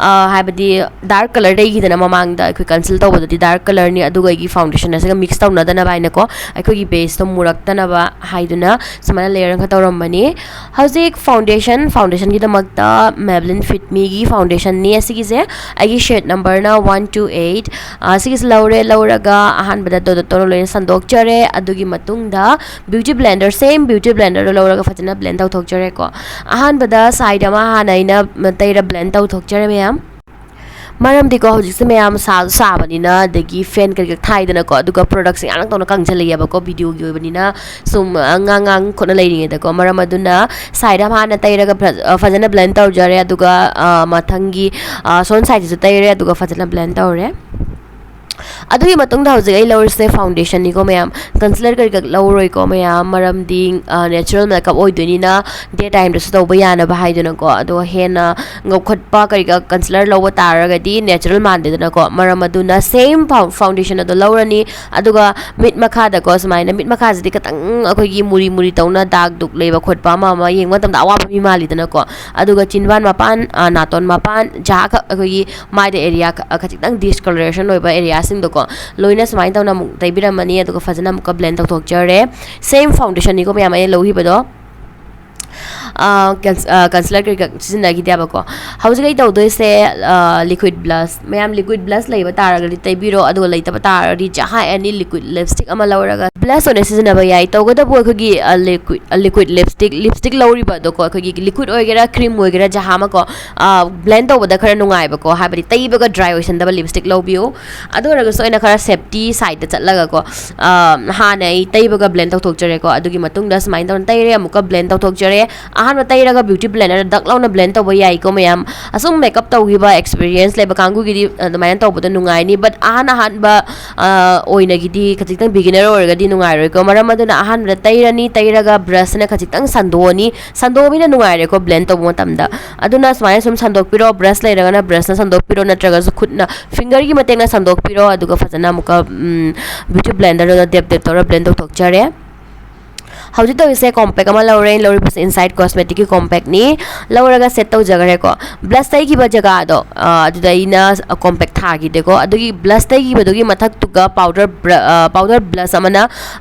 ꯑ, ꯍꯥꯏꯕꯗꯤ dark color ꯇꯩꯈꯤꯗꯅ ꯃꯃꯥꯡꯗ, ꯑꯩꯈꯣꯏ conceal ꯇꯧꯕꯗꯗꯤ dark colorꯅꯤ, ꯑꯗꯨꯒ ꯑꯩꯒꯤ foundation ꯑꯁꯤꯒ mix ꯇꯧꯅꯗꯅꯕ ꯍꯥꯏꯅꯀꯣ, ꯑꯩꯈꯣꯏꯒꯤ baseꯇꯣ ꯃꯨꯔꯛꯇꯅꯕ ꯍꯥꯏꯗꯨꯅ ꯁꯨꯃꯥꯏꯅ layer ꯑꯃꯈꯛ ꯇꯧꯔꯝꯕꯅꯤ꯫ ꯍꯧꯖꯤꯛ foundation, foundationꯒꯤꯗꯃꯛꯇ Maybelline Fit Meꯒꯤ foundationꯅꯤ ꯑꯁꯤꯒꯤꯁꯦ꯫ ꯑꯩꯒꯤ shade numberꯅ one two eight꯫ ꯑ, ꯁꯤꯒꯤꯁꯦ ꯂꯧꯔꯦ, ꯂꯧꯔꯒ ꯑꯍꯥꯟꯕꯗ dot dot ꯇꯧꯔ ꯂꯣꯏꯅ ꯁꯟꯗꯣꯛꯆꯔꯦ꯫ ꯑꯗꯨꯒꯤ ꯃꯇꯨꯡꯗ beauty blender, same beauty blenderꯗꯣ ꯂꯧꯔꯒ ꯐꯖꯅ blend ꯇꯧꯊꯣꯛꯆꯔꯦꯀꯣ꯫ ꯑꯍꯥꯟꯕꯗ side ꯑꯃ ꯍꯥꯟꯅ ꯑꯩꯅ ꯇꯩꯔ blend ꯇꯧꯊꯣꯛꯆꯔꯦ ꯃꯌꯥꯝ꯫ ꯃꯔꯝꯗꯤꯀꯣ, ꯍꯧꯖꯤꯛꯁꯦ ꯃꯌꯥꯝ ꯁꯥꯁꯨ ꯁꯥꯕꯅꯤꯅ, ꯑꯗꯒꯤ fan ꯀꯔꯤ ꯀꯔꯤ ꯊꯥꯏꯗꯅꯀꯣ, ꯑꯗꯨꯒ productꯁꯦ ꯉꯥꯡ ꯇꯧꯅ ꯀꯪꯁꯤꯜꯂꯛꯑꯦꯕꯀꯣ, videoꯒꯤ ꯑꯣꯏꯕꯅꯤꯅ ꯁꯨꯝ, ꯑ, ꯉꯥꯡ ꯉꯥꯡ ꯈꯣꯠꯅ ꯂꯩꯔꯤꯉꯩꯗꯀꯣ꯫ ꯃꯔꯝ ꯑꯗꯨꯅ side ꯑꯃ ꯍꯥꯟꯅ ꯇꯩꯔꯒ ꯐ-, ꯑ, ꯐꯖꯅ blend ꯇꯧꯖꯔꯦ, ꯑꯗꯨꯒ, ꯑ, ꯃꯊꯪꯒꯤ, ꯑ, ꯁꯣꯝ sideꯁꯤꯁꯨ ꯇꯩꯔꯦ, ꯑꯗꯨꯒ ꯐꯖꯅ blend ꯇꯧꯔꯦ꯫ ꯑꯗꯨꯒꯤ ꯃꯇꯨꯡꯗ ꯍꯧꯖꯤꯛ ꯑꯩ ꯂꯧꯔꯤꯁꯦ foundationꯅꯤꯀꯣ ꯃꯌꯥꯝ꯫ Concealer ꯀꯔꯤ ꯀꯔꯤ ꯂꯧꯔꯣꯏꯀꯣ ꯃꯌꯥꯝ, ꯃꯔꯝꯗꯤ, ꯑ, natural makeup ꯑꯣꯏꯗꯣꯏꯅꯤꯅ day timeꯗꯁꯨ ꯇꯧꯕ ꯌꯥꯅꯕ ꯍꯥꯏꯗꯨꯅꯀꯣ꯫ ꯑꯗꯣ ꯍꯦꯟꯅ ꯉꯧꯈꯠꯄ ꯀꯔꯤ ꯀꯔꯥ concealer ꯂꯧꯕ ꯇꯥꯔꯒꯗꯤ natural ꯃꯥꯟꯗꯦꯗꯅꯀꯣ꯫ ꯃꯔꯝ ꯑꯗꯨꯅ same ꯐꯥꯎ-, foundation ꯑꯗꯣ ꯂꯧꯔꯅꯤ꯫ ꯑꯗꯨꯒ ꯃꯤꯠ ꯃꯈꯥꯗꯀꯣ, ꯁꯨꯃꯥꯏꯅ ꯃꯤꯠ ꯃꯈꯥꯁꯤꯗꯤ ꯈꯤꯇꯪ ꯑꯩꯈꯣꯏꯒꯤ ꯃꯨꯔꯤ ꯃꯨꯔꯤ ꯇꯧꯅ ꯗꯥꯛ ꯗꯨꯛ ꯂꯩꯕ ꯈꯣꯠꯄ ꯑꯃ ꯑꯃ ꯌꯦꯡꯕ ꯃꯇꯝꯗ ꯑꯋꯥꯕ ꯃꯤ ꯃꯥꯜꯂꯤꯗꯅꯀꯣ꯫ ꯑꯗꯨꯒ ꯆꯤꯟꯕꯥꯟ ꯃꯄꯥꯟ, ꯑ, ꯅꯥꯇꯣꯟ ꯃꯄꯥꯟ, ꯖꯥꯈꯛ ꯑꯩꯈꯣꯏꯒꯤ ꯃꯥꯏꯗ area ꯈ-, ꯈꯖꯤꯛꯇꯪ discoloration ꯑꯣꯏꯕ areaꯁꯤꯡꯗꯣꯀꯣ, ꯂꯣꯏꯅ ꯁꯨꯃꯥꯏꯅ ꯇꯧꯅ ꯑꯃꯨꯛ ꯇꯩꯕꯤꯔꯝꯃꯅꯤ꯫ ꯑꯗꯨꯒ ꯐꯖꯅ ꯑꯃꯨꯛꯀ ꯕ꯭ꯂꯦꯟ ꯇꯧꯊꯣꯛꯆꯔꯦ꯫ ꯁꯦꯝ ꯐꯥꯎꯟꯗꯦꯁꯟꯅꯤꯀꯣ ꯃꯌꯥꯝ ꯑꯩꯅ ꯂꯧꯈꯤꯕꯗꯣ꯫ ꯀꯟꯁꯤꯂꯔ ꯀꯩꯀꯥ ꯁꯤꯖꯤꯟꯅꯈꯤꯗꯦꯕꯀꯣ꯫ ꯍꯧꯖꯤꯛ ꯑꯩ ꯇꯧꯗꯣꯏꯁꯦ ꯂꯤꯀ꯭ꯋꯤꯠ ꯕ꯭ꯂꯁ꯫ ꯃꯌꯥꯝ ꯂꯤꯀ꯭ꯋꯤꯠ ꯕ꯭ꯂꯁ ꯂꯩꯕ ꯇꯥꯔꯒꯗꯤ ꯇꯩꯕꯤꯔꯣ, ꯑꯗꯨꯒ ꯂꯩꯇꯕ ꯇꯥꯔꯒꯗꯤ ꯖꯍꯥ ꯑꯦꯅꯤ ꯂꯤꯀ꯭ꯋꯤꯠ ꯂꯤꯞꯁꯇꯤꯛ ꯑꯃ ꯂꯧꯔꯒ ꯕ꯭ꯂꯁ ꯑꯣꯏꯅ ꯁꯤꯖꯤꯟꯅꯕ ꯌꯥꯏ꯫ ꯇꯧꯒꯗꯕꯨ ꯑꯩꯈꯣꯏꯒꯤ ꯂꯤꯀ꯭ꯋꯤꯠ ꯂꯤꯞꯁꯇꯤꯛ ꯂꯤꯞꯁꯇꯤꯛ ꯂꯧꯔꯤꯕ ꯑꯗꯣꯀꯣ, ꯑꯩꯈꯣꯏꯒꯤ ꯂꯤꯀ꯭ꯋꯤꯠ ꯑꯣꯏꯒꯦꯔꯥ ꯀ꯭ꯔꯤꯝ ꯑꯣꯏꯒꯦꯔꯥ ꯖꯍꯥ ꯑꯃꯀꯣ, ꯕ꯭ꯂꯦꯟ ꯇꯧꯕꯗ ꯈꯔ ꯅꯨꯡꯉꯥꯏꯕꯀꯣ, ꯍꯥꯏꯕꯗꯤ ꯇꯩꯕꯒ ꯗ꯭ꯔꯥꯏ ꯑꯣꯏꯁꯟꯗꯕ ꯂꯤꯞꯁꯇꯤꯛ ꯂꯧꯕꯤꯌꯨ꯫ ꯑꯗꯨ ꯑꯣꯏꯔꯒꯁꯨ ꯑꯩꯅ ꯈꯔ ꯁꯦꯞꯇꯤ ꯁꯥꯏꯗꯇ ꯆꯠꯂꯒꯀꯣ, ꯍꯥꯟꯅ ꯑꯩ ꯇꯩꯕꯒ ꯕ꯭ꯂꯦꯟ ꯇꯧꯊꯣꯛꯆꯔꯦꯀꯣ꯫ ꯑꯗꯨꯒꯤ ꯃꯇꯨꯡꯗ ꯁꯨꯃꯥꯏꯅ ꯇꯧꯅ ꯇꯩꯔꯦ, ꯑꯃꯨꯛꯀ ꯕ꯭ꯂꯦꯟ ꯇꯧꯊꯣꯛꯆꯔꯦ꯫ ꯑꯍꯥꯟꯕ ꯇꯩꯔꯒ ꯕ꯭ꯌꯨꯇꯤ ꯕ꯭ꯂꯦꯟꯗꯔꯗ ꯗꯛ ꯂꯥꯎꯅ ꯕ꯭ꯂꯦꯟ ꯇꯧꯕ ꯌꯥꯏꯀꯣ ꯃꯌꯥꯝ꯫ ꯑꯁꯨꯝ ꯃꯦꯀꯞ ꯇꯧꯈꯤꯕ ꯑꯦꯛꯁꯄꯤꯔꯤꯌꯦꯟꯁ ꯂꯩꯕ ꯀꯥꯡꯕꯨꯒꯤꯗꯤ ꯑꯗꯨꯃꯥꯏꯅ ꯇꯧꯕꯗꯣ ꯅꯨꯡꯉꯥꯏꯅꯤ꯫ ꯕꯠ ꯑꯍꯥꯟ ꯑꯍꯥꯟꯕ ꯑꯣꯏꯅꯒꯤꯗꯤ ꯈꯖꯤꯛꯇꯪ ꯕꯤꯒꯤꯅꯔ ꯑꯣꯏꯔꯒꯗꯤ ꯅꯨꯡꯉꯥꯏꯔꯣꯏꯀꯣ꯫ ꯃꯔꯝ ꯑꯗꯨꯅ ꯑꯍꯥꯟꯕꯗ ꯇꯩꯔꯅꯤ, ꯇꯩꯔꯒ ꯕ꯭ꯔꯁꯅ ꯈꯖꯤꯛꯇꯪ ꯁꯟꯗꯣꯛꯑꯅꯤ꯫ ꯁꯟꯗꯣꯛꯑꯕꯅꯤꯅ ꯅꯨꯡꯉꯥꯏꯔꯦꯀꯣ ꯕ꯭ꯂꯦꯟ ꯇꯧꯕ ꯃꯇꯝꯗ꯫ ꯑꯗꯨꯅ ꯁꯨꯃꯥꯏꯅ ꯁꯨꯝ ꯁꯟꯗꯣꯛꯄꯤꯔꯣ, ꯕ꯭ꯔꯁ ꯂꯩꯔꯒꯅ ꯕ꯭ꯔꯁꯅ ꯁꯟꯗꯣꯛꯄꯤꯔꯣ, ꯅꯠꯇ꯭ꯔꯒꯁꯨ ꯈꯨꯠꯅ ꯐꯤꯡꯒꯔꯒꯤ ꯃꯇꯦꯡꯅ ꯁꯟꯗꯣꯛꯄꯤꯔꯣ꯫ ꯑꯗꯨꯒ ꯐꯖꯅ ꯑꯃꯨꯛꯀ ꯕ꯭ꯌꯨꯇꯤ ꯕ꯭ꯂꯦꯟꯗꯔꯗꯨꯗ ꯗꯦꯞ ꯗꯦꯞ ꯇꯧꯔ ꯕ꯭ꯂꯦꯟ ꯇꯧꯊꯣꯛꯆꯔꯦ꯫ ꯍꯧꯖꯤꯛ ꯇꯧꯔꯤꯁꯦ ꯀꯣꯝꯄꯦꯛ ꯑꯃ ꯂꯧꯔꯦ꯫ ꯑꯩꯅ ꯂꯧꯔꯤꯕꯁꯦ ꯏꯟꯁꯥꯏꯠ ꯀꯣꯁꯃꯦꯇꯤꯛꯀꯤ ꯀꯣꯝꯄꯦꯛꯅꯤ꯫ ꯂꯧꯔꯒ ꯁꯦꯠ ꯇꯧꯖꯈ꯭ꯔꯦꯀꯣ꯫ ꯕ꯭ꯂꯁ ꯇꯩꯈꯤꯕ ꯖꯒꯥꯗꯣ ꯑꯗꯨꯗ ꯑꯩꯅ ꯀꯣꯝꯄꯦꯛ ꯊꯥꯈꯤꯗꯦꯀꯣ꯫ ꯑꯗꯨꯒꯤ ꯕ꯭ꯂꯁ ꯇꯩꯈꯤꯕꯗꯨꯒꯤ ꯃꯊꯛꯇꯨꯒ ꯄꯥꯎꯗꯔ ꯄꯥꯎꯗꯔ ꯕ꯭ꯂꯁ ꯑꯃꯅ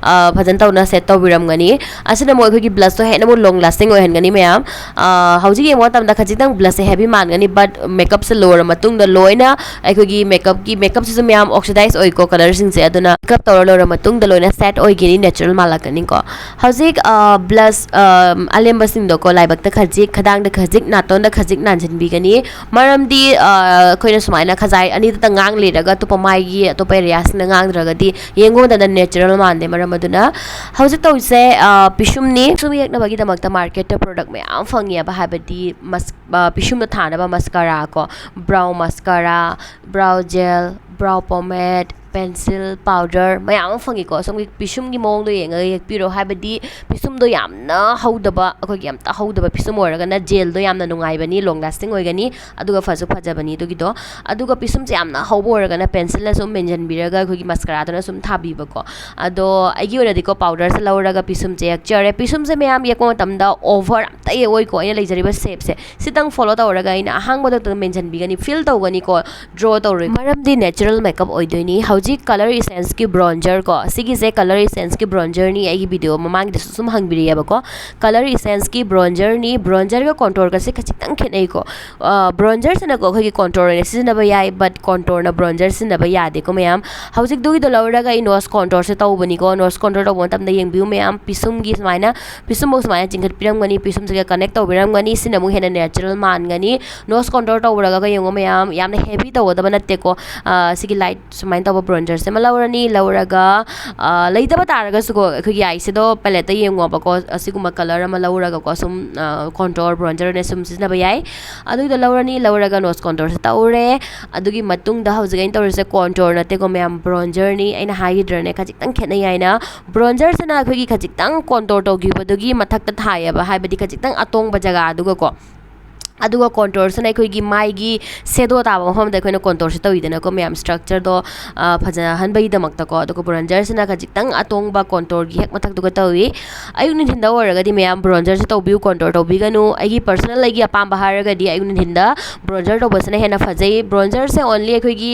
ꯐꯖꯅ ꯇꯧꯅ ꯁꯦꯠ ꯇꯧꯕꯤꯔꯝꯒꯅꯤ꯫ ꯑꯁꯤꯅ ꯑꯃꯨꯛ ꯑꯩꯈꯣꯏꯒꯤ ꯕ꯭ꯂꯁꯇꯣ ꯍꯦꯟꯅ ꯑꯃꯨꯛ ꯂꯣꯡ ꯂꯥꯁꯇꯤꯡ ꯑꯣꯏꯍꯟꯒꯅꯤ ꯃꯌꯥꯝ꯫ ꯍꯧꯖꯤꯛ ꯌꯦꯡꯕ ꯃꯇꯝꯗ ꯈꯖꯤꯛꯇꯪ ꯕ꯭ꯂꯁꯁꯦ ꯍꯦꯚꯤ ꯃꯥꯟꯒꯅꯤ, ꯕꯠ ꯃꯦꯀꯞꯁꯦ ꯂꯣꯏꯔ ꯃꯇꯨꯡꯗ ꯂꯣꯏꯅ ꯑꯩꯈꯣꯏꯒꯤ ꯃꯦꯀꯞꯀꯤ ꯃꯦꯀꯞꯁꯤꯁꯨ ꯃꯌꯥꯝ ꯑꯣꯛꯁꯤꯗꯥꯏꯁ ꯑꯣꯏꯀꯣ ꯀꯂꯔꯁꯤꯡꯁꯦ꯫ ꯑꯗꯨꯅ ꯃꯦꯀꯞ ꯇꯧꯔ ꯂꯣꯏꯔ ꯃꯇꯨꯡꯗ ꯂꯣꯏꯅ ꯁꯦꯠ ꯑꯣꯏꯒꯅꯤ, ꯅꯦꯆꯔꯦꯜ ꯃꯥꯜꯂꯛꯀꯅꯤꯀꯣ꯫ ꯍꯧꯖꯤꯛ ꯕ꯭ꯂꯁ ꯑꯂꯦꯝꯕꯁꯤꯡꯗꯣꯀꯣ ꯂꯥꯏꯕꯛꯇ ꯈꯖꯤꯛ, ꯈꯗꯥꯡꯗ ꯈꯖꯤꯛ, ꯅꯥꯇꯣꯟꯗ ꯈꯖꯤꯛ ꯅꯥꯟꯁꯤꯟꯕꯤꯒꯅꯤ꯫ ꯃꯔꯝꯗꯤ ꯑꯩꯈꯣꯏꯅ ꯁꯨꯃꯥꯏꯅ ꯈꯖꯥꯏ ꯑꯅꯤꯗꯇ ꯉꯥꯡ ꯂꯩꯔꯒ ꯑꯇꯣꯞꯄ ꯃꯥꯏꯒꯤ ꯑꯇꯣꯞꯄ ꯑꯦꯔꯤꯌꯥꯁꯤꯡꯗ ꯉꯥꯡꯗ꯭ꯔꯒꯗꯤ ꯌꯦꯡꯕ ꯃꯇꯝꯗ ꯅꯦꯆꯔꯦꯜ ꯃꯥꯟꯗꯦ꯫ ꯃꯔꯝ ꯑꯗꯨꯅ ꯍꯧꯖꯤꯛ ꯇꯧꯔꯤꯁꯦ ꯄꯤꯁꯨꯝꯅꯤ꯫ ꯄꯤꯁꯨꯝ ꯌꯦꯛꯅꯕꯒꯤꯗꯃꯛꯇ ꯃꯥꯔꯀꯦꯠꯇ ꯄ꯭ꯔꯗꯛ ꯃꯌꯥꯝ ꯐꯪꯉꯦꯕ, ꯍꯥꯏꯕꯗꯤ ꯃꯁ ꯄꯤꯁꯨꯝꯗ ꯊꯥꯅꯕ ꯃꯁꯀꯥꯔꯥ ꯀꯣ, brow ꯃꯁꯀꯥꯔꯥ, brow gel, brow ꯄꯣꯃꯦꯠ, pencil, powder ꯃꯌꯥꯝ ꯑꯃ ꯐꯪꯉꯤꯀꯣ꯫ ꯁꯣꯝꯒꯤ ꯄꯤꯁꯨꯝꯒꯤ ꯃꯑꯣꯡꯗꯣ ꯌꯦꯡꯉꯒ ꯌꯦꯛꯄꯤꯔꯣ, ꯍꯥꯏꯕꯗꯤ ꯄꯤꯁꯨꯝꯗꯣ ꯌꯥꯝꯅ ꯍꯧꯗꯕ, ꯑꯩꯈꯣꯏꯒꯤ ꯌꯥꯝꯇ ꯍꯧꯗꯕ ꯄꯤꯁꯨꯝ ꯑꯣꯏꯔꯒꯅ ꯖꯦꯜꯗꯣ ꯌꯥꯝꯅ ꯅꯨꯡꯉꯥꯏꯕꯅꯤ, ꯂꯣꯡ ꯂꯥꯁꯇꯤꯡ ꯑꯣꯏꯒꯅꯤ, ꯑꯗꯨꯒ ꯐꯁꯨ ꯐꯖꯕꯅꯤ ꯑꯗꯨꯒꯤꯗꯣ꯫ ꯑꯗꯨꯒ ꯄꯤꯁꯨꯝꯁꯦ ꯌꯥꯝꯅ ꯍꯧꯕ ꯑꯣꯏꯔꯒꯅ ꯄꯦꯟꯁꯤꯜꯅ ꯁꯨꯝ ꯃꯦꯟꯁꯤꯟꯕꯤꯔꯒ ꯑꯩꯈꯣꯏꯒꯤ ꯃꯁꯀꯥꯔꯥꯗꯨꯅ ꯁꯨꯝ ꯊꯥꯕꯤꯕꯀꯣ꯫ ꯑꯗꯣ ꯑꯩꯒꯤ ꯑꯣꯏꯅꯗꯤꯀꯣ ꯄꯥꯎꯗꯔꯁꯦ ꯂꯧꯔꯒ ꯄꯤꯁꯨꯝꯁꯦ ꯌꯦꯛꯆꯔꯦ꯫ ꯄꯤꯁꯨꯝꯁꯦ ꯃꯌꯥꯝ ꯌꯦꯛꯄ ꯃꯇꯝꯗ ꯑꯣꯚꯔ ꯑꯝꯇ ꯌꯦꯛꯑꯣꯏꯀꯣ꯫ ꯑꯩꯅ ꯂꯩꯖꯔꯤꯕ ꯁꯦꯞꯁꯦ ꯁꯤꯇꯪ ꯐꯣꯂꯣ ꯇꯧꯔꯒ ꯑꯩꯅ ꯑꯍꯥꯡꯕꯗ ꯃꯦꯟꯁꯤꯟꯕꯤꯒꯅꯤ, ꯐꯤꯜ ꯇꯧꯒꯅꯤꯀꯣ, ꯗ꯭ꯔꯣ ꯇꯧꯔꯣꯏ꯫ ꯃꯔꯝꯗꯤ ꯅꯦꯆꯔꯦꯜ ꯃꯦꯀꯞ ꯑꯣꯏꯗꯣꯏꯅꯤ꯫ ꯍꯧꯖꯤꯛ ꯍꯧꯖꯤꯛ Color Essenceꯀꯤ bronzer ꯀꯣ, ꯁꯤꯒꯤꯁꯦ Color Essenceꯀꯤ bronzerꯅꯤ꯫ ꯑꯩꯒꯤ video ꯃꯃꯥꯡꯒꯤꯗꯁꯨ ꯁꯨꯝ ꯍꯪꯕꯤꯔꯛꯑꯦꯕꯀꯣ, Color Essenceꯀꯤ bronzerꯅꯤ꯫ Bronzerꯒ contourꯒꯁꯦ ꯈꯖꯤꯛꯇꯪ ꯈꯦꯠꯅꯩꯀꯣ꯫ Bronzerꯁꯤꯅꯀꯣ ꯑꯩꯈꯣꯏꯒꯤ contour ꯑꯣꯏꯅ ꯁꯤꯖꯤꯟꯅꯕ ꯌꯥꯏ, but contourꯅ bronzer ꯁꯤꯖꯤꯟꯅꯕ ꯌꯥꯗꯦꯀꯣ ꯃꯌꯥꯝ꯫ ꯍꯧꯖꯤꯛꯇꯨꯒꯤꯗꯣ ꯂꯧꯔꯒ ꯑꯩ nose contourꯁꯦ ꯇꯧꯕꯅꯤꯀꯣ꯫ Nose contour ꯇꯧꯕ ꯃꯇꯝꯗ ꯌꯦꯡꯕꯤꯌꯨ ꯃꯌꯥꯝ, ꯄꯤꯁꯨꯝꯒꯤ ꯁꯨꯃꯥꯏꯅ, ꯄꯤꯁꯨꯝꯐꯧ ꯁꯨꯃꯥꯏꯅ ꯆꯤꯡꯈꯠꯄꯤꯔꯝꯒꯅꯤ, ꯄꯤꯁꯨꯝꯁꯤꯒ connect ꯇꯧꯕꯤꯔꯝꯒꯅꯤ꯫ ꯁꯤꯅ ꯑꯃꯨꯛ ꯍꯦꯟꯅ natural ꯃꯥꯟꯒꯅꯤ꯫ Nose contour ꯇꯧꯔꯒ ꯌꯦꯡꯉꯣ ꯃꯌꯥꯝ, ꯌꯥꯝꯅ heavy ꯇꯧꯒꯗꯕ ꯅꯠꯇꯦꯀꯣ꯫ ꯁꯤꯒꯤ light ꯁꯨꯃꯥꯏꯅ ꯇꯧꯕ bronzerꯁꯦ ꯑꯃ ꯂꯧꯔꯅꯤ꯫ ꯂꯧꯔꯒ ꯂꯩꯇꯕ ꯇꯥꯔꯒꯁꯨꯀꯣ, ꯑꯩꯈꯣꯏꯒꯤ eyeshadow paletteꯇ ꯌꯦꯡꯉꯣꯕꯀꯣ, ꯑꯁꯤꯒꯨꯝꯕ color ꯑꯃ ꯂꯧꯔꯒꯀꯣ, ꯁꯨꯝ contour bronzer ꯑꯣꯏꯅ ꯁꯨꯝ ꯁꯤꯖꯤꯟꯅꯕ ꯌꯥꯏ꯫ ꯑꯗꯨꯒꯤꯗꯣ ꯂꯧꯔꯅꯤ꯫ ꯂꯧꯔꯒ nose contourꯁꯦ ꯇꯧꯔꯦ꯫ ꯑꯗꯨꯒꯤ ꯃꯇꯨꯡꯗ ꯍꯧꯖꯤꯛ ꯑꯩꯅ ꯇꯧꯔꯤꯁꯦ contour ꯅꯠꯇꯦꯀꯣ ꯃꯌꯥꯝ, bronzerꯅꯤ꯫ ꯑꯩꯅ ꯍꯥꯏꯈꯤꯗ꯭ꯔꯅꯦ, ꯈꯖꯤꯛꯇꯪ ꯈꯦꯠꯅꯩ ꯍꯥꯏꯅ꯫ Bronzerꯁꯤꯅ ꯑꯩꯈꯣꯏꯒꯤ ꯈꯖꯤꯛꯇꯪ contour ꯇꯧꯈꯤꯕꯗꯨꯒꯤ ꯃꯊꯛꯇ ꯊꯥꯏꯌꯦꯕ, ꯍꯥꯏꯕꯗꯤ ꯈꯖꯤꯛꯇꯪ ꯑꯇꯣꯡꯕ ꯖꯒꯥꯗꯨꯒꯀꯣ꯫ ꯑꯗꯨꯒ contourꯁꯤꯅ ꯑꯩꯈꯣꯏꯒꯤ ꯃꯥꯏꯒꯤ shadow ꯇꯥꯕ ꯃꯐꯝꯗ ꯑꯩꯈꯣꯏꯅ contourꯁꯦ ꯇꯧꯋꯤꯗꯅꯀꯣ ꯃꯌꯥꯝ, structureꯗꯣ ꯐꯖꯍꯟꯕꯒꯤꯗꯃꯛꯇꯀꯣ꯫ ꯑꯗꯨꯒ bronzerꯁꯤꯅ ꯈꯖꯤꯛꯇꯪ ꯑꯇꯣꯡꯕ contourꯒꯤ ꯍꯦꯛ ꯃꯊꯛꯇꯨꯒ ꯇꯧꯏ꯫ ꯑꯌꯨꯛ ꯅꯨꯡꯊꯤꯟꯗ ꯑꯣꯏꯔꯒꯗꯤ ꯃꯌꯥꯝ bronzerꯁꯦ ꯇꯧꯕꯤꯌꯨ, contour ꯇꯧꯕꯤꯒꯅꯨ꯫ ꯑꯩꯒꯤ personal ꯑꯩꯒꯤ ꯑꯄꯥꯝꯕ ꯍꯥꯏꯔꯒꯗꯤ ꯑꯌꯨꯛ ꯅꯨꯡꯊꯤꯟꯗ bronzer ꯇꯧꯕꯁꯤꯅ ꯍꯦꯟꯅ ꯐꯖꯩ꯫ Bronzerꯁꯦ only ꯑꯩꯈꯣꯏꯒꯤ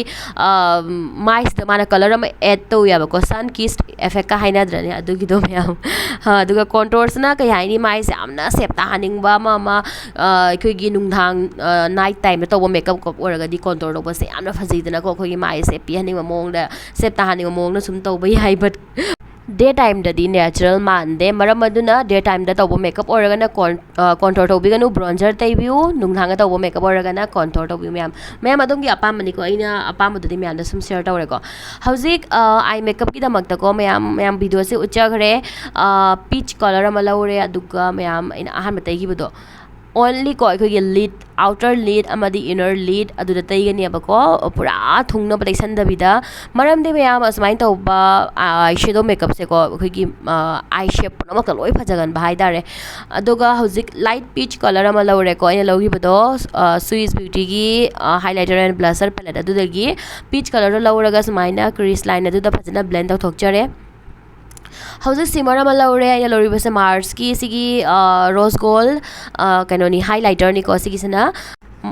ꯃꯥꯏꯁꯤꯗ ꯃꯥꯅ color ꯑꯃ add ꯇꯧꯋꯦꯕꯀꯣ, sun kissed effectꯀ ꯍꯥꯏꯅꯗ꯭ꯔꯅꯦ, ꯑꯗꯨꯒꯤꯗꯣ ꯃꯌꯥꯝ꯫ ꯑꯗꯨꯒ contourꯁꯤꯅ ꯀꯩ ꯍꯥꯏꯅꯤ, ꯃꯥꯏꯁꯦ ꯌꯥꯝꯅ shape ꯇꯥꯍꯟꯅꯤꯡꯕ ꯑꯃ ꯑꯃ, ꯑꯩꯈꯣꯏꯒꯤ ꯅꯨꯡꯗꯥꯡ night timeꯗ ꯇꯧꯕ makeup ꯑꯣꯏꯔꯒꯗꯤ contour ꯇꯧꯕꯁꯦ ꯌꯥꯝꯅ ꯐꯖꯩꯗꯅꯀꯣ꯫ ꯑꯩꯈꯣꯏꯒꯤ ꯃꯥꯏꯁꯦ shape ꯄꯤꯍꯟꯅꯤꯡꯕ ꯃꯑꯣꯡꯗ, shape ꯇꯥꯍꯟꯅꯤꯡꯕ ꯃꯑꯣꯡꯗ ꯁꯨꯝ ꯇꯧꯕ ꯌꯥꯏ꯫ But day timeꯗꯗꯤ natural ꯃꯥꯟꯗꯦ꯫ ꯃꯔꯝ ꯑꯗꯨꯅ day timeꯗ ꯇꯧꯕ makeup ꯑꯣꯏꯔꯒꯅ con contour ꯇꯧꯕꯤꯒꯅꯨ, bronzer ꯇꯩꯕꯤꯌꯨ꯫ ꯅꯨꯡꯗꯥꯡꯗ ꯇꯧꯕ makeup ꯑꯣꯏꯔꯒꯅ contour ꯇꯧꯕꯤꯌꯨ ꯃꯌꯥꯝ꯫ ꯃꯌꯥꯝ ꯑꯗꯣꯝꯒꯤ ꯑꯄꯥꯝꯕꯅꯤꯀꯣ, ꯑꯩꯅ ꯑꯄꯥꯝꯕꯗꯨꯗꯤ ꯃꯌꯥꯝꯗ ꯁꯨꯝ share ꯇꯧꯔꯦꯀꯣ꯫ ꯍꯧꯖꯤꯛ eye makeupꯀꯤꯗꯃꯛꯇꯀꯣ ꯃꯌꯥꯝ, ꯃꯌꯥꯝ videoꯁꯦ ꯎꯠꯆꯈ꯭ꯔꯦ꯫ Peach color ꯑꯃ ꯂꯧꯔꯦ, ꯑꯗꯨꯒ ꯃꯌꯥꯝ ꯑꯩꯅ ꯑꯍꯥꯟꯕ ꯇꯩꯈꯤꯕꯗꯣ, only ꯀꯣ ꯑꯩꯈꯣꯏꯒꯤ lid, outer lid ꯑꯃꯗꯤ inner lid ꯑꯗꯨꯗ ꯇꯩꯒꯅꯦꯕꯀꯣ, ꯄꯨꯔꯥ ꯊꯨꯡꯅꯕ ꯇꯩꯁꯟꯗꯕꯤꯗ꯫ ꯃꯔꯝꯗꯤ ꯃꯌꯥꯝ ꯑꯁꯨꯃꯥꯏꯅ ꯇꯧꯕ eyeshadow makeupꯁꯦꯀꯣ ꯑꯩꯈꯣꯏꯒꯤ eye shape ꯄꯨꯝꯅꯃꯛꯇ ꯂꯣꯏ ꯐꯖꯒꯟꯕ ꯍꯥꯏꯇꯥꯔꯦ꯫ ꯑꯗꯨꯒ ꯍꯧꯖꯤꯛ light peach color ꯑꯃ ꯂꯧꯔꯦꯀꯣ, ꯑꯩꯅ ꯂꯧꯈꯤꯕꯗꯣ Swiss Beautyꯒꯤ highlighter and blusher palette ꯑꯗꯨꯗꯒꯤ peach colorꯗꯣ ꯂꯧꯔꯒ ꯁꯨꯃꯥꯏꯅ crease line ꯑꯗꯨꯗ ꯐꯖꯅ blend ꯇꯧꯊꯣꯛꯆꯔꯦ꯫ ꯍꯧꯖꯤꯛ shimmer ꯑꯃ ꯂꯧꯔꯦ꯫ ꯑꯩꯅ ꯂꯧꯔꯤꯕꯁꯦ Marsꯀꯤ ꯁꯤꯒꯤ rose gold ꯀꯩꯅꯣꯅꯤ, highlighterꯅꯤꯀꯣ꯫ ꯁꯤꯒꯤꯁꯤꯅ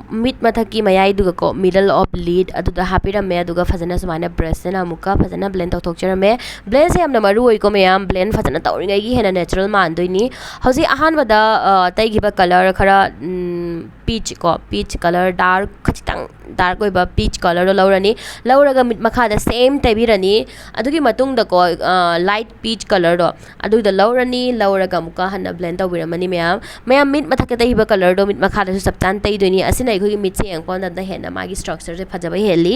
ꯃꯤꯠ ꯃꯊꯛꯀꯤ ꯃꯌꯥꯏꯗꯨꯒꯀꯣ, middle of lid ꯑꯗꯨꯗ ꯍꯥꯞꯄꯤꯔꯝꯃꯦ꯫ ꯑꯗꯨꯒ ꯐꯖꯅ ꯁꯨꯃꯥꯏꯅ brushꯁꯤꯅ ꯑꯃꯨꯛꯀ ꯐꯖꯅ blend ꯇꯧꯊꯣꯛꯆꯔꯝꯃꯦ꯫ Blendꯁꯦ ꯌꯥꯝꯅ ꯃꯔꯨ ꯑꯣꯏꯀꯣ ꯃꯌꯥꯝ, blend ꯐꯖꯅ ꯇꯧꯔꯤꯉꯩꯒꯤ ꯍꯦꯟꯅ natural ꯃꯥꯟꯗꯣꯏꯅꯤ꯫ ꯍꯧꯖꯤꯛ ꯑꯍꯥꯟꯕꯗ ꯑ, ꯇꯩꯈꯤꯕ colour ꯈꯔ peach ꯀꯣ, peach colour dark, ꯈꯖꯤꯛꯇꯪ dark ꯑꯣꯏꯕ peach colourꯗꯣ ꯂꯧꯔꯅꯤ꯫ ꯂꯧꯔꯒ ꯃꯤꯠ ꯃꯈꯥꯗ same ꯇꯩꯕꯤꯔꯅꯤ꯫ ꯑꯗꯨꯒꯤ ꯃꯇꯨꯡꯗꯀꯣ, light peach colourꯗꯣ ꯑꯗꯨꯗ ꯂꯧꯔꯅꯤ꯫ ꯂꯧꯔꯒ ꯑꯃꯨꯛꯀ ꯍꯟꯅ blend ꯇꯧꯕꯤꯔꯝꯃꯅꯤ ꯃꯌꯥꯝ꯫ ꯃꯌꯥꯝ ꯃꯤꯠ ꯃꯊꯛꯇ ꯇꯩꯕ colourꯗꯣ ꯃꯤꯠ ꯃꯈꯥꯗꯁꯨ ꯆꯞ ꯆꯥꯅ ꯇꯩꯗꯣꯏꯅꯤ꯫ ꯑꯁꯤꯅ ꯑꯩꯈꯣꯏꯒꯤ ꯃꯤꯠꯁꯦ ꯌꯦꯡꯉꯛꯄ ꯃꯇꯝꯗ ꯍꯦꯟꯅ ꯃꯥꯒꯤ structureꯁꯦ ꯐꯖꯕ ꯍꯦꯜꯂꯤ꯫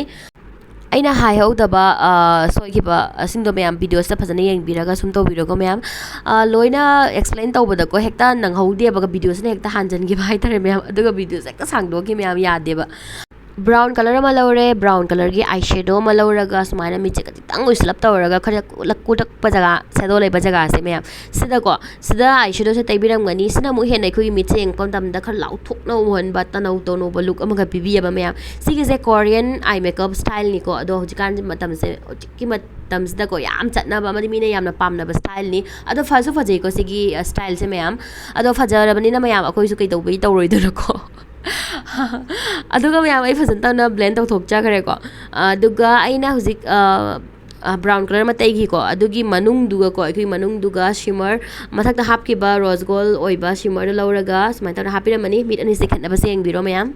ꯑꯩꯅ ꯍꯥꯏꯍꯧꯗꯕ ꯑ, ꯁꯣꯏꯈꯤꯕ ꯑꯁꯤꯡꯗꯣ ꯃꯌꯥꯝ videoꯁꯤꯗ ꯐꯖꯅ ꯌꯦꯡꯕꯤꯔꯒ ꯁꯨꯝ ꯇꯧꯕꯤꯔꯣꯀꯣ ꯃꯌꯥꯝ꯫ ꯑ, ꯂꯣꯏꯅ explain ꯇꯧꯕꯗꯀꯣ ꯍꯦꯛꯇ ꯅꯪꯍꯧꯗꯦꯕ, videoꯁꯤꯅ ꯍꯦꯛꯇ ꯍꯥꯟꯖꯟꯈꯤꯕ ꯍꯥꯏꯇꯥꯔꯦ ꯃꯌꯥꯝ꯫ ꯑꯗꯨꯒ videoꯁꯦ ꯍꯦꯛꯇ ꯁꯥꯡꯗꯣꯛꯈꯤ ꯃꯌꯥꯝ, ꯌꯥꯗꯦꯕ꯫ Brown colour ꯑꯃ ꯂꯧꯔꯦ, brown colourꯒꯤ eyeshadow ꯑꯃ ꯂꯧꯔꯒ ꯁꯨꯃꯥꯏꯅ ꯃꯤꯠꯁꯦ ꯈꯖꯤꯛꯇꯪ ꯎꯏꯁꯤꯜꯂꯞ ꯇꯧꯔꯒ ꯈꯔ ꯀꯨꯠꯂꯛ-, ꯀꯨꯠꯂꯛꯄ ꯖꯒꯥ, shadow ꯂꯩꯕ ꯖꯒꯥꯁꯦ ꯃꯌꯥꯝ, ꯁꯤꯗꯀꯣ, ꯁꯤꯗ eyeshadowꯁꯦ ꯇꯩꯕꯤꯔꯝꯒꯅꯤ꯫ ꯁꯤꯅ ꯑꯃꯨꯛ ꯍꯦꯟꯅ ꯑꯩꯈꯣꯏꯒꯤ ꯃꯤꯠꯁꯦ ꯌꯦꯡꯉꯛꯄ ꯃꯇꯝꯗ ꯈꯔ ꯂꯥꯎꯊꯣꯛꯅ ꯎꯍꯟꯕ, ꯇꯅꯧ ꯇꯅꯧꯕ look ꯑꯃꯈꯛ ꯄꯤꯕꯤꯌꯦꯕ ꯃꯌꯥꯝ꯫ ꯁꯤꯒꯤꯁꯦ Korean eye makeup styleꯅꯤꯀꯣ꯫ ꯑꯗꯣ ꯍꯧꯖꯤꯛꯀꯥꯟꯁꯤ ꯃꯇꯝꯁꯦ, ꯍꯧꯖꯤꯛꯀꯤ ꯃꯇꯝꯁꯤꯗꯀꯣ ꯌꯥꯝ ꯆꯠꯅꯕ ꯑꯃꯗꯤ ꯃꯤꯅ ꯌꯥꯝꯅ ꯄꯥꯝꯅꯕ styleꯅꯤ꯫ ꯑꯗꯣ ꯐꯁꯨ ꯐꯖꯩꯀꯣ ꯁꯤꯒꯤ, ꯑ, styleꯁꯦ ꯃꯌꯥꯝ꯫ ꯑꯗꯣ ꯐꯖꯔꯕꯅꯤꯅ ꯃꯌꯥꯝ ꯑꯩꯈꯣꯏꯁꯨ ꯀꯩꯗꯧꯕꯩ ꯇꯧꯔꯣꯏꯗꯣꯏꯅꯣꯀꯣ? ꯑꯗꯨꯒ ꯃꯌꯥꯝ ꯑꯩ ꯐꯖꯅ ꯇꯧꯅ blend ꯇꯧꯊꯣꯛꯆꯈ꯭ꯔꯦꯀꯣ꯫ ꯑꯗꯨꯒ ꯑꯩꯅ ꯍꯧꯖꯤꯛ, ꯑ, ꯑ, brown colour ꯑꯃ ꯇꯩꯈꯤꯀꯣ꯫ ꯑꯗꯨꯒꯤ ꯃꯅꯨꯡꯗꯨꯒꯀꯣ, ꯑꯩꯈꯣꯏ ꯃꯅꯨꯡꯗꯨꯒ shimmer, ꯃꯊꯛꯇ ꯍꯥꯞꯈꯤꯕ rose gold ꯑꯣꯏꯕ shimmerꯗꯣ ꯂꯧꯔꯒ ꯁꯨꯃꯥꯏꯅ ꯇꯧꯔꯒ ꯍꯥꯞꯄꯤꯔꯝꯃꯅꯤ꯫ ꯃꯤꯠ ꯑꯅꯤꯁꯦ ꯈꯦꯠꯅꯕꯁꯦ ꯌꯦꯡꯕꯤꯔꯣ ꯃꯌꯥꯝ꯫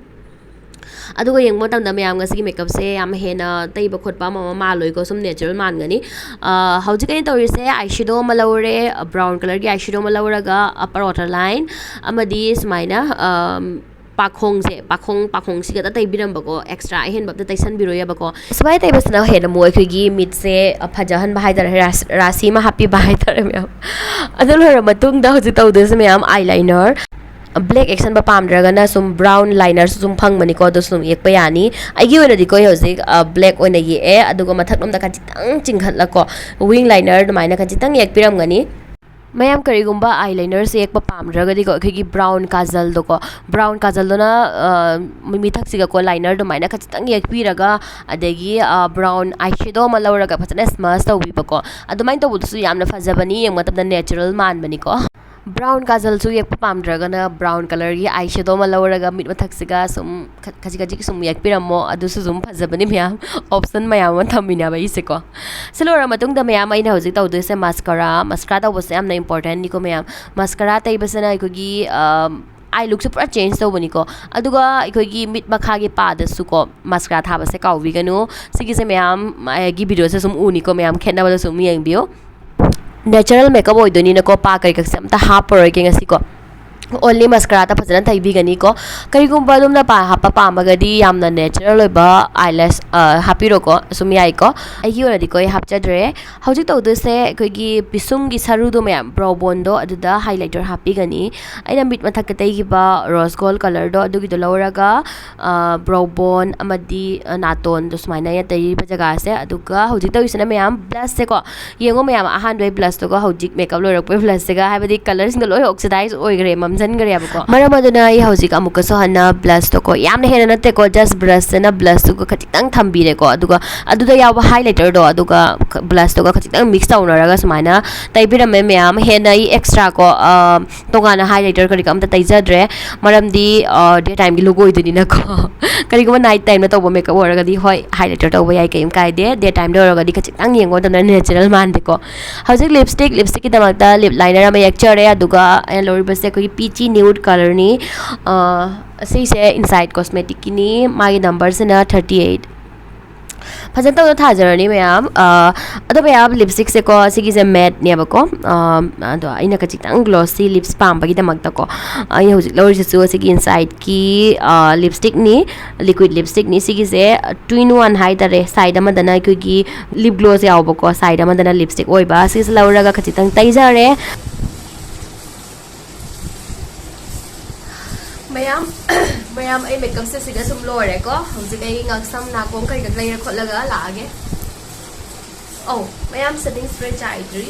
ꯑꯗꯨꯒ ꯌꯦꯡꯕ ꯃꯇꯝꯗ ꯃꯌꯥꯝ ꯉꯁꯤꯒꯤ makeupꯁꯦ ꯌꯥꯝ ꯍꯦꯟꯅ ꯇꯩꯕ ꯈꯣꯠꯄ ꯑꯃ ꯑꯃ ꯃꯥꯜꯂꯣꯏꯀꯣ, ꯁꯨꯝ natural ꯃꯥꯟꯒꯅꯤ꯫ ꯑ, ꯍꯧꯖꯤꯛ ꯑꯩꯅ ꯇꯧꯔꯤꯁꯦ eyeshadow ꯑꯃ ꯂꯧꯔꯦ, brown colourꯒꯤ eyeshadow ꯑꯃ ꯂꯧꯔꯒ upper outer line ꯑꯃꯗꯤ ꯁꯨꯃꯥꯏꯅ, ꯑꯝ, ꯄꯥꯈꯣꯡꯁꯦ, ꯄꯥꯈꯣꯡ, ꯄꯥꯈꯣꯡꯁꯤꯒ ꯇꯩꯕꯤꯔꯝꯕꯀꯣ, extra ꯑꯍꯦꯟꯕ ꯑꯝꯇ ꯇꯩꯁꯟꯕꯤꯔꯣꯏꯕꯀꯣ꯫ ꯁꯨꯃꯥꯏꯅ ꯇꯩꯕꯁꯤꯅ ꯍꯦꯟꯅ ꯑꯃꯨꯛ ꯑꯩꯈꯣꯏꯒꯤ ꯃꯤꯠꯁꯦ, ꯑ, ꯐꯖꯍꯟꯕ ꯍꯥꯏꯇꯥꯔꯦ, ꯔꯥꯁ-, ꯔꯥꯁꯤ ꯑꯃ ꯍꯥꯞꯄꯤꯕ ꯍꯥꯏꯇꯥꯔꯦ ꯃꯌꯥꯝ꯫ ꯑꯗꯨ ꯂꯣꯏꯔ ꯃꯇꯨꯡꯗ ꯍꯧꯖꯤꯛ ꯇꯧꯗꯣꯏꯁꯦ ꯃꯌꯥꯝ eyeliner꯫ Black ꯑꯁꯦꯡꯕ ꯄꯥꯝꯗ꯭ꯔꯒꯅ ꯁꯨꯝ brown linerꯁꯨ ꯁꯨꯝ ꯐꯪꯕꯅꯤꯀꯣ, ꯑꯗꯨꯁꯨ ꯑꯗꯨꯝ ꯌꯦꯛꯄ ꯌꯥꯅꯤ꯫ ꯑꯩꯒꯤ ꯑꯣꯏꯅꯗꯤꯀꯣ ꯑꯩ ꯍꯧꯖꯤꯛ, ꯑ, black ꯑꯣꯏꯅ ꯌꯦꯛꯑꯦ, ꯑꯗꯨꯒ ꯃꯊꯛꯂꯣꯝꯗ ꯈꯖꯤꯛꯇꯪ ꯆꯤꯡꯈꯠꯂꯀꯣ, wing liner ꯑꯗꯨꯃꯥꯏꯅ ꯈꯖꯤꯛꯇꯪ ꯌꯦꯛꯄꯤꯔꯝꯒꯅꯤ꯫ ꯃꯌꯥꯝ ꯀꯔꯤꯒꯨꯝꯕ eyelinerꯁꯦ ꯌꯦꯛꯄ ꯄꯥꯝꯗ꯭ꯔꯒꯗꯤꯀꯣ, ꯑꯩꯈꯣꯏꯒꯤ brown ꯀꯥꯖꯜꯗꯣꯀꯣ, brown ꯀꯥꯖꯜꯗꯨꯅ, ꯑ, ꯃꯤ-, ꯃꯤꯊꯛꯁꯤꯒꯀꯣ liner ꯑꯗꯨꯃꯥꯏꯅ ꯈꯖꯤꯛꯇꯪ ꯌꯦꯛꯄꯤꯔꯒ, ꯑꯗꯒꯤ, ꯑ, brown eyeshadow ꯑꯃ ꯂꯧꯔꯒ ꯐꯖꯅ smudge ꯇꯧꯕꯤꯕꯀꯣ, ꯑꯗꯨꯃꯥꯏꯅ ꯇꯧꯕꯗꯨꯁꯨ ꯌꯥꯝꯅ ꯐꯖꯕꯅꯤ, ꯌꯦꯡꯕ ꯃꯇꯝꯗ natural ꯃꯥꯟꯕꯅꯤꯀꯣ꯫ ꯕ꯭ꯔꯥꯎꯟ ꯀꯥꯖꯜꯁꯨ ꯌꯦꯛꯄ ꯄꯥꯝꯗ꯭ꯔꯒꯅ ꯕ꯭ꯔꯥꯎꯟ ꯀꯂꯔꯒꯤ ꯑꯥꯏ ꯁꯦꯗꯣ ꯑꯃ ꯂꯧꯔꯒ ꯃꯤꯠ ꯃꯊꯛꯁꯤꯒ ꯁꯨꯝ ꯈ- ꯈꯖꯤꯛ ꯈꯖꯤꯛ ꯁꯨꯝ ꯌꯦꯛꯄꯤꯔꯝꯃꯣ, ꯑꯗꯨꯁꯨ ꯑꯗꯨꯝ ꯐꯖꯕꯅꯤ ꯃꯌꯥꯝ꯫ ꯑꯣꯞꯁꯟ ꯃꯌꯥꯝ ꯑꯃ ꯊꯝꯃꯤꯅꯦꯕ ꯑꯩꯁꯦꯀꯣ꯫ ꯁꯤ ꯂꯣꯏꯔ ꯃꯇꯨꯡꯗ ꯃꯌꯥꯝ ꯑꯩꯅ ꯍꯧꯖꯤꯛ ꯇꯧꯗꯣꯏꯁꯦ ꯃꯁꯀꯔꯥ꯫ ꯃꯁꯀꯔꯥ ꯇꯧꯕꯁꯦ ꯌꯥꯝꯅ ꯏꯝꯄꯣꯔꯇꯦꯟꯅꯤꯀꯣ ꯃꯌꯥꯝ꯫ ꯃꯁꯀꯔꯥ ꯇꯩꯕꯁꯤꯅ ꯑꯩꯈꯣꯏꯒꯤ ꯑꯥꯏ ꯂꯨꯛꯁꯦ ꯄꯨꯔꯥ ꯆꯦꯟꯖ ꯇꯧꯕꯅꯤꯀꯣ꯫ ꯑꯗꯨꯒ ꯑꯩꯈꯣꯏꯒꯤ ꯃꯤꯠ ꯃꯈꯥꯒꯤ ꯄꯥꯗꯁꯨꯀꯣ ꯃꯁꯀꯔꯥ ꯊꯥꯕꯁꯦ ꯀꯥꯎꯕꯤꯒꯅꯨ꯫ ꯁꯤꯒꯤꯁꯦ ꯃꯌꯥꯝ ꯑꯩꯒꯤ ꯚꯤꯗꯤꯑꯣꯁꯦ ꯁꯨꯝ ꯎꯅꯤꯀꯣ ꯃꯌꯥꯝ, ꯈꯦꯠꯅꯕꯗꯣ ꯁꯨꯝ ꯌꯦꯡꯕꯤꯌꯨ꯫ ꯅꯦꯆꯔꯦꯜ ꯃꯦꯀꯞ ꯑꯣꯏꯗꯣꯏꯅꯤꯅꯀꯣ ꯄꯥ ꯀꯩꯀꯩꯁꯦ ꯑꯝꯇ ꯍꯥꯞꯄꯔꯣꯏꯒꯦ ꯉꯁꯤꯀꯣ꯫ ꯑꯣꯟꯂꯤ ꯃꯁꯀꯔꯥꯗ ꯐꯖꯅ ꯇꯩꯕꯤꯒꯅꯤꯀꯣ꯫ ꯀꯔꯤꯒꯨꯝꯕ ꯑꯗꯣꯝꯅ ꯄꯥ ꯍꯥꯞꯄ ꯄꯥꯝꯃꯒꯗꯤ ꯌꯥꯝꯅ ꯅꯦꯆꯔꯦꯜ ꯑꯣꯏꯕ ꯑꯥꯏꯂꯦꯁ ꯍꯥꯞꯄꯤꯔꯣꯀꯣ, ꯁꯨꯝ ꯌꯥꯏꯀꯣ꯫ ꯑꯩꯒꯤ ꯑꯣꯏꯅꯗꯤꯀꯣ ꯑꯩ ꯍꯥꯞꯆꯗ꯭ꯔꯦ꯫ ꯍꯧꯖꯤꯛ ꯇꯧꯗꯣꯏꯁꯦ ꯑꯩꯈꯣꯏꯒꯤ ꯄꯤꯁꯨꯝꯒꯤ ꯁꯔꯨꯗꯣ ꯃꯌꯥꯝ, ꯕ꯭ꯔꯥꯎ ꯕꯣꯟꯗꯣ, ꯑꯗꯨꯗ ꯍꯥꯏꯂꯥꯏꯇꯔ ꯍꯥꯞꯄꯤꯒꯅꯤ꯫ ꯑꯩꯅ ꯃꯤꯠ ꯃꯊꯛꯇ ꯇꯩꯈꯤꯕ ꯔꯣꯁ ꯒꯣꯜ ꯀꯂꯔꯗꯣ ꯑꯗꯨꯒꯤꯗꯣ ꯂꯧꯔꯒ ꯕ꯭ꯔꯥꯎ ꯕꯣꯟ ꯑꯃꯗꯤ ꯅꯥꯇꯣꯟꯗꯣ ꯁꯨꯃꯥꯏꯅ ꯑꯩꯅ ꯇꯩꯔꯤꯕ ꯖꯒꯥꯁꯦ꯫ ꯑꯗꯨꯒ ꯍꯧꯖꯤꯛ ꯇꯧꯔꯤꯁꯤꯅ ꯃꯌꯥꯝ ꯕ꯭ꯂꯁꯁꯦꯀꯣ꯫ ꯌꯦꯡꯉꯣ ꯃꯌꯥꯝ, ꯑꯍꯥꯟꯕꯩ ꯕ꯭ꯂꯁꯇꯨꯒ ꯍꯧꯖꯤꯛ ꯃꯦꯀꯞ ꯂꯣꯏꯔꯛꯄꯩ ꯕ꯭ꯂꯁꯁꯤꯒ, ꯍꯥꯏꯕꯗꯤ ꯀꯂꯔꯁꯤꯡꯗꯣ ꯂꯣꯏ ꯑꯣꯛꯁꯤꯗꯥꯏꯁ ꯑꯣꯏꯈ꯭ꯔꯦ, ꯃꯝꯁꯤꯟꯈ꯭ꯔꯦꯕꯀꯣ꯫ ꯃꯔꯝ ꯑꯗꯨꯅ ꯑꯩ ꯍꯧꯖꯤꯛ ꯑꯃꯨꯛꯀꯁꯨ ꯍꯟꯅ ꯕ꯭ꯂꯁꯇꯣꯀꯣ, ꯌꯥꯝꯅ ꯍꯦꯟꯅ ꯅꯠꯇꯦꯀꯣ, ꯖꯁ ꯕ꯭ꯔꯁꯁꯤꯅ ꯕ꯭ꯂꯁꯇꯨꯒ ꯈꯖꯤꯛꯇꯪ ꯊꯝꯕꯤꯔꯦꯀꯣ꯫ ꯑꯗꯨꯒ ꯑꯗꯨꯗ ꯌꯥꯎꯕ ꯍꯥꯏꯂꯥꯏꯇꯔꯗꯣ ꯑꯗꯨꯒ ꯕ꯭ꯂꯁꯇꯨꯒ ꯈꯖꯤꯛꯇꯪ ꯃꯤꯛꯁ ꯇꯧꯅꯔꯒ ꯁꯨꯃꯥꯏꯅ ꯇꯩꯕꯤꯔꯝꯃꯦ ꯃꯌꯥꯝ꯫ ꯍꯦꯟꯅ ꯑꯩ ꯑꯦꯛꯁꯇ꯭ꯔꯥ ꯀꯣ, ꯇꯣꯉꯥꯟꯅ ꯍꯥꯏꯂꯥꯏꯇꯔ ꯀꯔꯤ ꯀ ꯑꯝꯇ ꯇꯩꯖꯗ꯭ꯔꯦ, ꯃꯔꯝꯗꯤ ꯗꯦ ꯇꯥꯏꯝꯒꯤ ꯂꯨꯛ ꯑꯣꯏꯗꯣꯏꯅꯤꯅꯀꯣ꯫ ꯀꯔꯤꯒꯨꯝꯕ ꯅꯥꯏꯠ ꯇꯥꯏꯝꯗ ꯇꯧꯕ ꯃꯦꯀꯞ ꯑꯣꯏꯔꯒꯗꯤ ꯍꯣꯏ, ꯍꯥꯏꯂꯥꯏꯇꯔ ꯇꯧꯕ ꯌꯥꯏ, ꯀꯩꯝ ꯀꯥꯏꯗꯦ꯫ ꯗꯦ ꯇꯥꯏꯝꯗ ꯑꯣꯏꯔꯒꯗꯤ ꯈꯖꯤꯛꯇꯪ ꯌꯦꯡꯕ ꯃꯇꯝꯗ ꯅꯦꯆꯔꯦꯜ ꯃꯥꯟꯗꯦꯀꯣ꯫ ꯍꯧꯖꯤꯛ ꯂꯤꯞꯁꯇꯤꯛ, ꯂꯤꯞꯁꯇꯤꯛꯀꯤꯗꯃꯛꯇ ꯂꯤꯞ ꯂꯥꯏꯅꯔ ꯑꯃ ꯌꯦꯛꯆꯔꯦ꯫ ꯑꯗꯨꯒ ꯑꯩꯅ ꯂꯧꯔꯤꯕꯁꯦ ꯑꯩꯈꯣꯏꯒꯤ ꯄꯤꯆꯤ ꯅ꯭ꯌꯨꯠ ꯀꯂꯔꯅꯤ꯫ ꯑꯁꯤꯁꯦ ꯏꯟꯁꯥꯏꯠ ꯀꯣꯁꯃꯦꯇꯤꯛꯀꯤꯅꯤ꯫ ꯃꯥꯒꯤ ꯅꯝꯕꯔꯁꯤꯅ ꯊꯥꯔꯇꯤ ꯑꯩꯠ꯫ ꯐꯖꯅ ꯇꯧꯅ ꯊꯥꯖꯔꯅꯤ ꯃꯌꯥꯝ꯫ ꯑꯗꯣ ꯃꯌꯥꯝ, ꯂꯤꯞꯁꯇꯤꯛꯁꯦꯀꯣ, ꯁꯤꯒꯤꯁꯦ ꯃꯦꯠꯅꯦꯕꯀꯣ꯫ ꯑꯗꯣ ꯑꯩꯅ ꯈꯖꯤꯛꯇꯪ ꯒ꯭ꯂꯣꯁꯤ ꯂꯤꯞꯁ ꯄꯥꯝꯕꯒꯤꯗꯃꯛꯇꯀꯣ, ꯑꯩ ꯍꯧꯖꯤꯛ ꯂꯧꯔꯤꯁꯤꯁꯨ ꯑꯁꯤꯒꯤ ꯏꯟꯁꯥꯏꯠꯀꯤ ꯂꯤꯞꯁꯇꯤꯛꯅꯤ, ꯂꯤꯀ꯭ꯋꯤꯠ ꯂꯤꯞꯁꯇꯤꯛꯅꯤ꯫ ꯁꯤꯒꯤꯁꯦ ꯇꯨ ꯏꯟ ꯋꯥꯟ ꯍꯥꯏꯇꯥꯔꯦ꯫ ꯁꯥꯏꯠ ꯑꯃꯗꯅ ꯑꯩꯈꯣꯏꯒꯤ ꯂꯤꯞ ꯒ꯭ꯂꯣꯁ ꯌꯥꯎꯕꯀꯣ, ꯁꯥꯏꯠ ꯑꯃꯗꯅ ꯂꯤꯞꯁꯇꯤꯛ ꯑꯣꯏꯕ꯫ ꯁꯤꯁꯦ ꯂꯧꯔꯒ ꯈꯖꯤꯛꯇꯪ ꯇꯩꯖꯔꯦ꯫ ꯃꯌꯥꯝ, ꯃꯌꯥꯝ, ꯑꯩ ꯃꯦꯀꯞꯁꯦ ꯁꯤꯗ ꯁꯨꯝ ꯂꯣꯏꯔꯦꯀꯣ꯫ ꯍꯧꯖꯤꯛ ꯑꯩ ꯉꯛꯁꯝ ꯅꯥꯀꯣꯡ ꯀꯩꯀꯩ ꯂꯩꯔ ꯈꯣꯠꯂꯒ ꯂꯥꯛꯑꯒꯦ꯫ ꯑꯧ, ꯃꯌꯥꯝ, ꯁꯦꯇꯤꯡ ꯁ꯭ꯄ꯭ꯔꯦ ꯆꯥꯏꯗ꯭ꯔꯤ꯫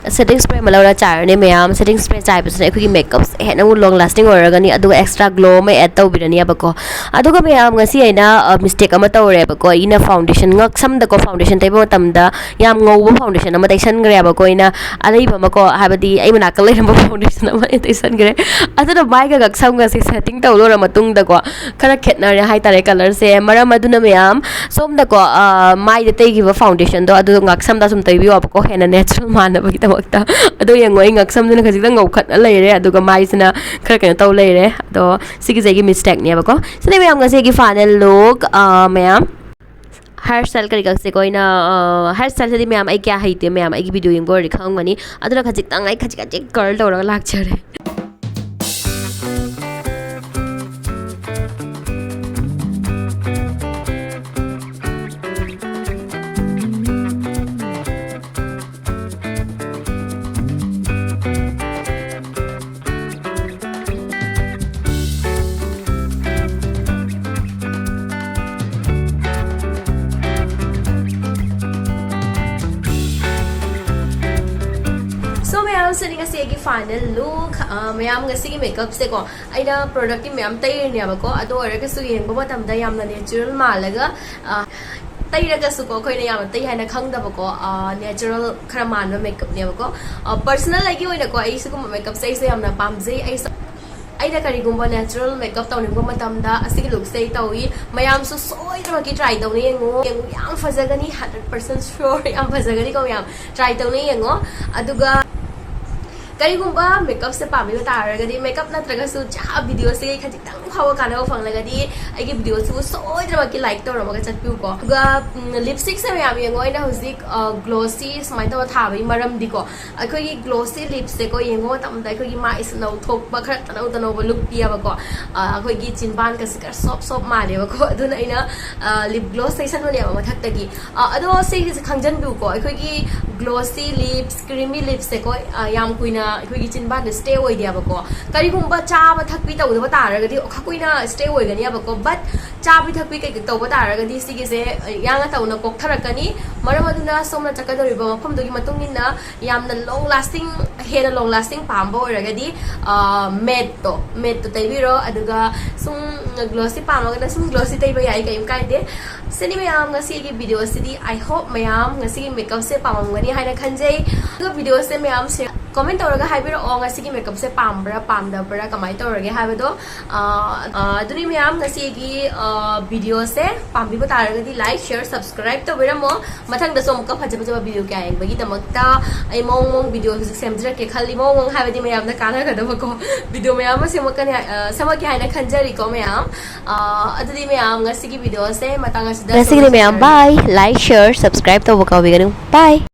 ꯁꯦꯇꯤꯡ ꯁ꯭ꯄ꯭ꯔꯦ ꯑꯃ ꯂꯧꯔ ꯆꯥꯏꯔꯅꯤ ꯃꯌꯥꯝ꯫ ꯁꯦꯇꯤꯡ ꯁ꯭ꯄ꯭ꯔꯦ ꯆꯥꯏꯕꯁꯤꯅ ꯑꯩꯈꯣꯏꯒꯤ ꯃꯦꯀꯞꯁꯦ ꯍꯦꯟꯅ ꯑꯃꯨꯛ ꯂꯣꯡ ꯂꯥꯁꯇꯤꯡ ꯑꯣꯏꯔꯒꯅꯤ, ꯑꯗꯨꯒ ꯑꯦꯛꯁꯇ꯭ꯔꯥ ꯒ꯭ꯂꯣ ꯑꯃ ꯑꯦꯗ ꯇꯧꯕꯤꯔꯅꯦꯕꯀꯣ꯫ ꯑꯗꯨꯒ ꯃꯌꯥꯝ, ꯉꯁꯤ ꯑꯩꯅ ꯃꯤꯁꯇꯦꯛ ꯑꯃ ꯇꯧꯔꯦꯕꯀꯣ꯫ ꯑꯩꯅ ꯐꯥꯎꯟꯗꯦꯁꯟ, ꯉꯛꯁꯝꯗꯀꯣ ꯐꯥꯎꯟꯗꯦꯁꯟ ꯇꯩꯕ ꯃꯇꯝꯗ ꯌꯥꯝ ꯉꯧꯕ ꯐꯥꯎꯟꯗꯦꯁꯟ ꯑꯃ ꯇꯩꯁꯟꯈ꯭ꯔꯦꯕꯀꯣ꯫ ꯑꯩꯅ ꯑꯔꯩꯕ ꯑꯃꯀꯣ, ꯍꯥꯏꯕꯗꯤ ꯑꯩ ꯃꯅꯥꯛꯇ ꯂꯩꯔꯝꯕ ꯐꯥꯎꯟꯗꯦꯁꯟ ꯑꯃ ꯑꯩꯅ ꯇꯩꯁꯟꯈ꯭ꯔꯦ꯫ ꯑꯗꯨꯅ ꯃꯥꯏꯒ ꯉꯛꯁꯝꯒꯁꯦ ꯁꯦꯇꯤꯡ ꯇꯧ ꯂꯣꯏꯔ ꯃꯇꯨꯡꯗꯀꯣ, ꯈꯔ ꯈꯦꯠꯅꯔꯦ ꯍꯥꯏꯇꯥꯔꯦ ꯀꯂꯔꯁꯦ꯫ ꯃꯔꯝ ꯑꯗꯨꯅ ꯃꯌꯥꯝ, ꯁꯣꯝꯗꯀꯣ, ꯑ, ꯃꯥꯏꯗ ꯇꯩꯈꯤꯕ ꯐꯥꯎꯟꯗꯦꯁꯟꯗꯣ ꯑꯗꯨ ꯉꯛꯁꯝꯗ ꯁꯨꯝ ꯇꯩꯕꯤꯌꯣꯕꯀꯣ, ꯍꯦꯟꯅ ꯅꯦꯆꯔꯦꯜ ꯃꯥꯟꯅꯕꯒꯤꯗꯃꯛꯇ꯫ ꯑꯗꯣ ꯌꯦꯡꯉꯣ, ꯑꯩ ꯉꯛꯁꯝꯗꯨꯅ ꯈꯖꯤꯛꯇꯪ ꯉꯧꯈꯠꯅ ꯂꯩꯔꯦ, ꯑꯗꯨꯒ ꯃꯥꯏꯁꯤꯅ ꯈꯔ ꯀꯩꯅꯣ ꯇꯧ ꯂꯩꯔꯦ꯫ ꯑꯗꯣ ꯁꯤꯒꯤꯁꯦ ꯑꯩꯒꯤ ꯃꯤꯁꯇꯦꯛꯅꯦꯕꯀꯣ꯫ ꯁꯤꯅꯦ ꯃꯌꯥꯝ ꯉꯁꯤꯒꯤ ꯐꯥꯏꯅꯦꯜ ꯂꯨꯛ꯫ ꯑ, ꯃꯌꯥꯝ, ꯍꯦꯌꯔ ꯁ꯭ꯇꯥꯏꯜ ꯀꯔꯤ ꯀꯛꯁꯦꯀꯣ? ꯑꯩꯅ, ꯑ, ꯍꯦꯌꯔ ꯁ꯭ꯇꯥꯏꯜꯁꯤꯗꯤ ꯃꯌꯥꯝ ꯑꯩ ꯀꯌꯥ ꯍꯩꯇꯦ, ꯃꯌꯥꯝ ꯑꯩꯒꯤ ꯚꯤꯗꯤꯑꯣ ꯌꯦꯡꯕ ꯑꯣꯏꯔꯗꯤ ꯈꯪꯉꯝꯒꯅꯤ꯫ ꯑꯗꯨꯅ ꯈꯖꯤꯛꯇꯪ ꯑꯩ ꯈꯖꯤꯛ ꯈꯖꯤꯛ ꯀꯔꯜ ꯇꯧꯔꯒ ꯂꯥꯛꯆꯔꯦ꯫ So ꯃꯌꯥꯝ, ꯁꯤꯅꯤ ꯉꯁꯤ ꯑꯩꯒꯤ ꯐꯥꯏꯅꯦꯜ ꯂꯨꯛ꯫ ꯑ, ꯃꯌꯥꯝ, ꯉꯁꯤꯒꯤ ꯃꯦꯀꯞꯁꯦꯀꯣ, ꯑꯩꯅ ꯄ꯭ꯔꯣꯗꯛꯇꯤ ꯃꯌꯥꯝ ꯇꯩꯔꯤꯅꯦꯕꯀꯣ, ꯑꯗꯨ ꯑꯣꯏꯔꯒꯁꯨ ꯌꯦꯡꯕ ꯃꯇꯝꯗ ꯌꯥꯝꯅ ꯅꯦꯆꯔꯦꯜ ꯃꯥꯜꯂꯒ, ꯑ, ꯇꯩꯔꯒꯁꯨꯀꯣ, ꯑꯩꯈꯣꯏꯅ ꯌꯥꯝꯅ ꯇꯩ ꯍꯥꯏꯅ ꯈꯪꯗꯕꯀꯣ, ꯑ, ꯅꯦꯆꯔꯦꯜ ꯈꯔ ꯃꯥꯟꯕ ꯃꯦꯀꯞꯅꯦꯕꯀꯣ꯫ ꯑ, ꯄꯔꯁꯅꯦꯜ ꯑꯩꯒꯤ ꯑꯣꯏꯅꯀꯣ, ꯑꯩ ꯁꯤꯒꯨꯝꯕ ꯃꯦꯀꯞꯁꯦ ꯑꯩꯁꯦ ꯌꯥꯝꯅ ꯄꯥꯝꯖꯩ꯫ ꯑꯩꯁꯨ, ꯑꯩꯅ ꯀꯔꯤꯒꯨꯝꯕ ꯅꯦꯆꯔꯦꯜ ꯃꯦꯀꯞ ꯇꯧꯅꯤꯡꯕ ꯃꯇꯝꯗ ꯑꯁꯤꯒꯤ ꯂꯨꯛꯁꯦ ꯑꯩ ꯇꯧꯏ꯫ ꯃꯌꯥꯝꯁꯨ ꯁꯣꯏꯗꯅꯃꯛꯀꯤ ꯇ꯭ꯔꯥꯏ ꯇꯧꯅ ꯌꯦꯡꯉꯨ, ꯌꯦꯡꯉꯨ, ꯌꯥꯝ ꯐꯖꯒꯅꯤ, ꯍꯟꯗ꯭ꯔꯦꯠ ꯄꯥꯔꯁꯦꯟ ꯁ꯭ꯌꯣꯔ, ꯌꯥꯝ ꯐꯖꯒꯅꯤꯀꯣ ꯃꯌꯥꯝ꯫ ꯇ꯭ꯔꯥꯏ ꯇꯧꯅ ꯌꯦꯡꯉꯣ꯫ ꯑꯗꯨꯒ ꯀꯔꯤꯒꯨꯝꯕ ꯃꯦꯀꯞꯁꯦ ꯄꯥꯝꯕꯤꯕ ꯇꯥꯔꯒꯗꯤ, ꯃꯦꯀꯞ ꯅꯠꯇ꯭ꯔꯒꯁꯨ ꯖꯥ ꯚꯤꯗꯤꯑꯣꯁꯤꯒꯤ ꯈꯖꯤꯛꯇꯪ ꯐꯥꯎꯕ ꯀꯥꯟꯅꯕ ꯐꯪꯂꯒꯗꯤ, ꯑꯩꯒꯤ ꯚꯤꯗꯤꯑꯣꯁꯤꯕꯨ ꯁꯣꯏꯗꯅꯃꯛꯀꯤ ꯂꯥꯏꯛ ꯇꯧꯔꯝꯃꯒ ꯆꯠꯄꯤꯌꯨꯀꯣ꯫ ꯑꯗꯨꯒ, ꯎꯝ, ꯂꯤꯞꯁꯇꯤꯛꯁꯦ ꯃꯌꯥꯝ ꯌꯦꯡꯉꯣ, ꯑꯩꯅ ꯍꯧꯖꯤꯛ, ꯑ, ꯒ꯭ꯂꯣꯁꯤ ꯁꯨꯃꯥꯏꯅ ꯇꯧꯔ ꯊꯥꯕꯒꯤ ꯃꯔꯝꯗꯤꯀꯣ, ꯑꯩꯈꯣꯏꯒꯤ ꯒ꯭ꯂꯣꯁꯤ ꯂꯤꯞꯁꯦꯀꯣ, ꯌꯦꯡꯕ ꯃꯇꯝꯗ ꯑꯩꯈꯣꯏꯒꯤ ꯃꯥꯏꯁꯦ ꯅꯧꯊꯣꯛꯄ, ꯈꯔ ꯇꯅꯧ ꯇꯅꯧꯕ ꯂꯨꯛ ꯄꯤꯌꯦꯕꯀꯣ꯫ ꯑ, ꯑꯩꯈꯣꯏꯒꯤ ꯆꯤꯟꯕꯥꯟꯒꯁꯦ ꯈꯔ ꯁꯣꯞ ꯁꯣꯞ ꯃꯥꯜꯂꯦꯕꯀꯣ꯫ ꯑꯗꯨꯅ ꯑꯩꯅ, ꯑ, ꯂꯤꯞ ꯒ꯭ꯂꯣꯁ ꯇꯩꯁꯟꯕꯅꯦꯕ ꯃꯊꯛꯇꯒꯤ꯫ ꯑ, ꯑꯗꯣ ꯁꯤꯒꯤꯁꯦ ꯈꯪꯖꯟꯕꯤꯌꯨꯀꯣ, ꯑꯩꯈꯣꯏꯒꯤ ꯒ꯭ꯂꯣꯁꯤ ꯂꯤꯞꯁ, ꯀ꯭ꯔꯤꯃꯤ ꯂꯤꯞꯁꯁꯦꯀꯣ, ꯑ, ꯌꯥꯝ ꯀꯨꯏꯅ ꯑꯩꯈꯣꯏꯒꯤ ꯆꯤꯟꯕꯥꯟꯗ ꯁ꯭ꯇꯦ ꯑꯣꯏꯗꯦꯕꯀꯣ꯫ ꯀꯔꯤꯒꯨꯝꯕ ꯆꯥꯕ ꯊꯛꯄꯤ ꯇꯧꯗꯕ ꯇꯥꯔꯒꯗꯤ ꯈꯔ ꯀꯨꯏꯅ ꯁ꯭ꯇꯦ ꯑꯣꯏꯒꯅꯦꯕꯀꯣ꯫ ꯕꯠ ꯆꯥꯕꯤ ꯊꯛꯄꯤ ꯀꯩꯀꯩ ꯇꯧꯕ ꯇꯥꯔꯒꯗꯤ ꯁꯤꯒꯤꯁꯦ ꯌꯥꯡꯅ ꯇꯧꯅ ꯀꯣꯛꯊꯔꯛꯀꯅꯤ꯫ ꯃꯔꯝ ꯑꯗꯨꯅ ꯁꯣꯝꯅ ꯆꯠꯀꯗꯧꯔꯤꯕ ꯃꯐꯝꯗꯨꯒꯤ ꯃꯇꯨꯡ ꯏꯟꯅ ꯌꯥꯝꯅ ꯂꯣꯡ ꯂꯥꯁꯇꯤꯡ, ꯍꯦꯟꯅ ꯂꯣꯡ ꯂꯥꯁꯇꯤꯡ ꯄꯥꯝꯕ ꯑꯣꯏꯔꯒꯗꯤ ꯃꯦꯠꯇꯣ ꯃꯦꯠꯇꯣ ꯇꯩꯕꯤꯔꯣ꯫ ꯑꯗꯨꯒ ꯁꯨꯝ ꯒ꯭ꯂꯣꯁꯤ ꯄꯥꯝꯃꯒꯅ ꯁꯨꯝ ꯒ꯭ꯂꯣꯁꯤ ꯇꯩꯕ ꯌꯥꯏ, ꯀꯩꯝ ꯀꯥꯏꯗꯦ꯫ ꯁꯤꯅꯤ ꯃꯌꯥꯝ ꯉꯁꯤꯒꯤ ꯚꯤꯗꯤꯑꯣꯁꯤꯗꯤ꯫ ꯑꯥꯏ ꯍꯣꯞ ꯃꯌꯥꯝ ꯉꯁꯤꯒꯤ ꯃꯦꯀꯞꯁꯦ ꯄꯥꯝꯃꯝꯒꯅꯤ ꯍꯥꯏꯅ ꯈꯟꯖꯩ꯫ ꯑꯗꯨꯒ ꯚꯤꯗꯤꯑꯣꯁꯦ ꯃꯌꯥꯝ ꯁꯦ ꯀꯣꯃꯦꯟ ꯇꯧꯔꯒ ꯍꯥꯏꯕꯤꯔꯛꯑꯣ, ꯉꯁꯤꯒꯤ ꯃꯦꯀꯞꯁꯦ ꯄꯥꯝꯕ꯭ꯔꯥ ꯄꯥꯝꯗꯕ꯭ꯔꯥ ꯀꯃꯥꯏꯅ ꯇꯧꯔꯒꯦ ꯍꯥꯏꯕꯗꯣ꯫ ꯑꯥ, ꯑꯥ, ꯑꯗꯨꯅꯤ ꯃꯌꯥꯝ, ꯉꯁꯤꯒꯤ, ꯑꯥ, ꯚꯤꯗꯤꯑꯣꯁꯦ ꯄꯥꯝꯕꯤꯕ ꯇꯥꯔꯒꯗꯤ ꯂꯥꯏꯛ, ꯁꯤꯌꯔ, ꯁꯕꯁꯀ꯭ꯔꯥꯏꯕ ꯇꯧꯕꯤꯔꯝꯃꯣ꯫ ꯃꯊꯪꯗꯁꯨ ꯑꯃꯨꯛꯀ ꯐꯖ ꯐꯖꯕ ꯚꯤꯗꯤꯑꯣ ꯀꯌꯥ ꯌꯦꯡꯕꯒꯤꯗꯃꯛꯇ ꯑꯩ ꯃꯑꯣꯡ ꯃꯑꯣꯡ ꯚꯤꯗꯤꯑꯣꯁꯨ ꯁꯦꯝꯖꯔꯛꯀꯦ ꯈꯜꯂꯤ꯫ ꯃꯑꯣꯡ ꯃꯑꯣꯡ ꯍꯥꯏꯕꯗꯤ ꯃꯌꯥꯝꯅ ꯀꯥꯟꯅꯒꯗꯕꯀꯣ ꯚꯤꯗꯤꯑꯣ ꯃꯌꯥꯝ ꯑꯃ ꯁꯦꯝꯃꯛꯀꯅꯤ ꯍꯥꯏ-, ꯑ, ꯁꯦꯝꯃꯛꯀꯦ ꯍꯥꯏꯅ ꯈꯟꯖꯔꯤꯀꯣ ꯃꯌꯥꯝ꯫ ꯑ, ꯑꯗꯨꯗꯤ ꯃꯌꯥꯝ, ꯉꯁꯤꯒꯤ ꯚꯤꯗꯤꯑꯣꯁꯦ ꯃꯇꯥꯡ ꯑꯁꯤꯗ ꯉꯁꯤꯒꯤꯗꯤ ꯃꯌꯥꯝ ꯁꯨꯃꯥꯏꯅ ꯕꯥꯏ꯫ ꯂꯥꯏꯛ, ꯁꯤꯌꯔ, ꯁꯕꯁꯀ꯭ꯔꯥꯏꯕ ꯇꯧꯕ ꯀꯥꯎꯕꯤꯒꯅꯨ꯫ ꯕꯥꯏ꯫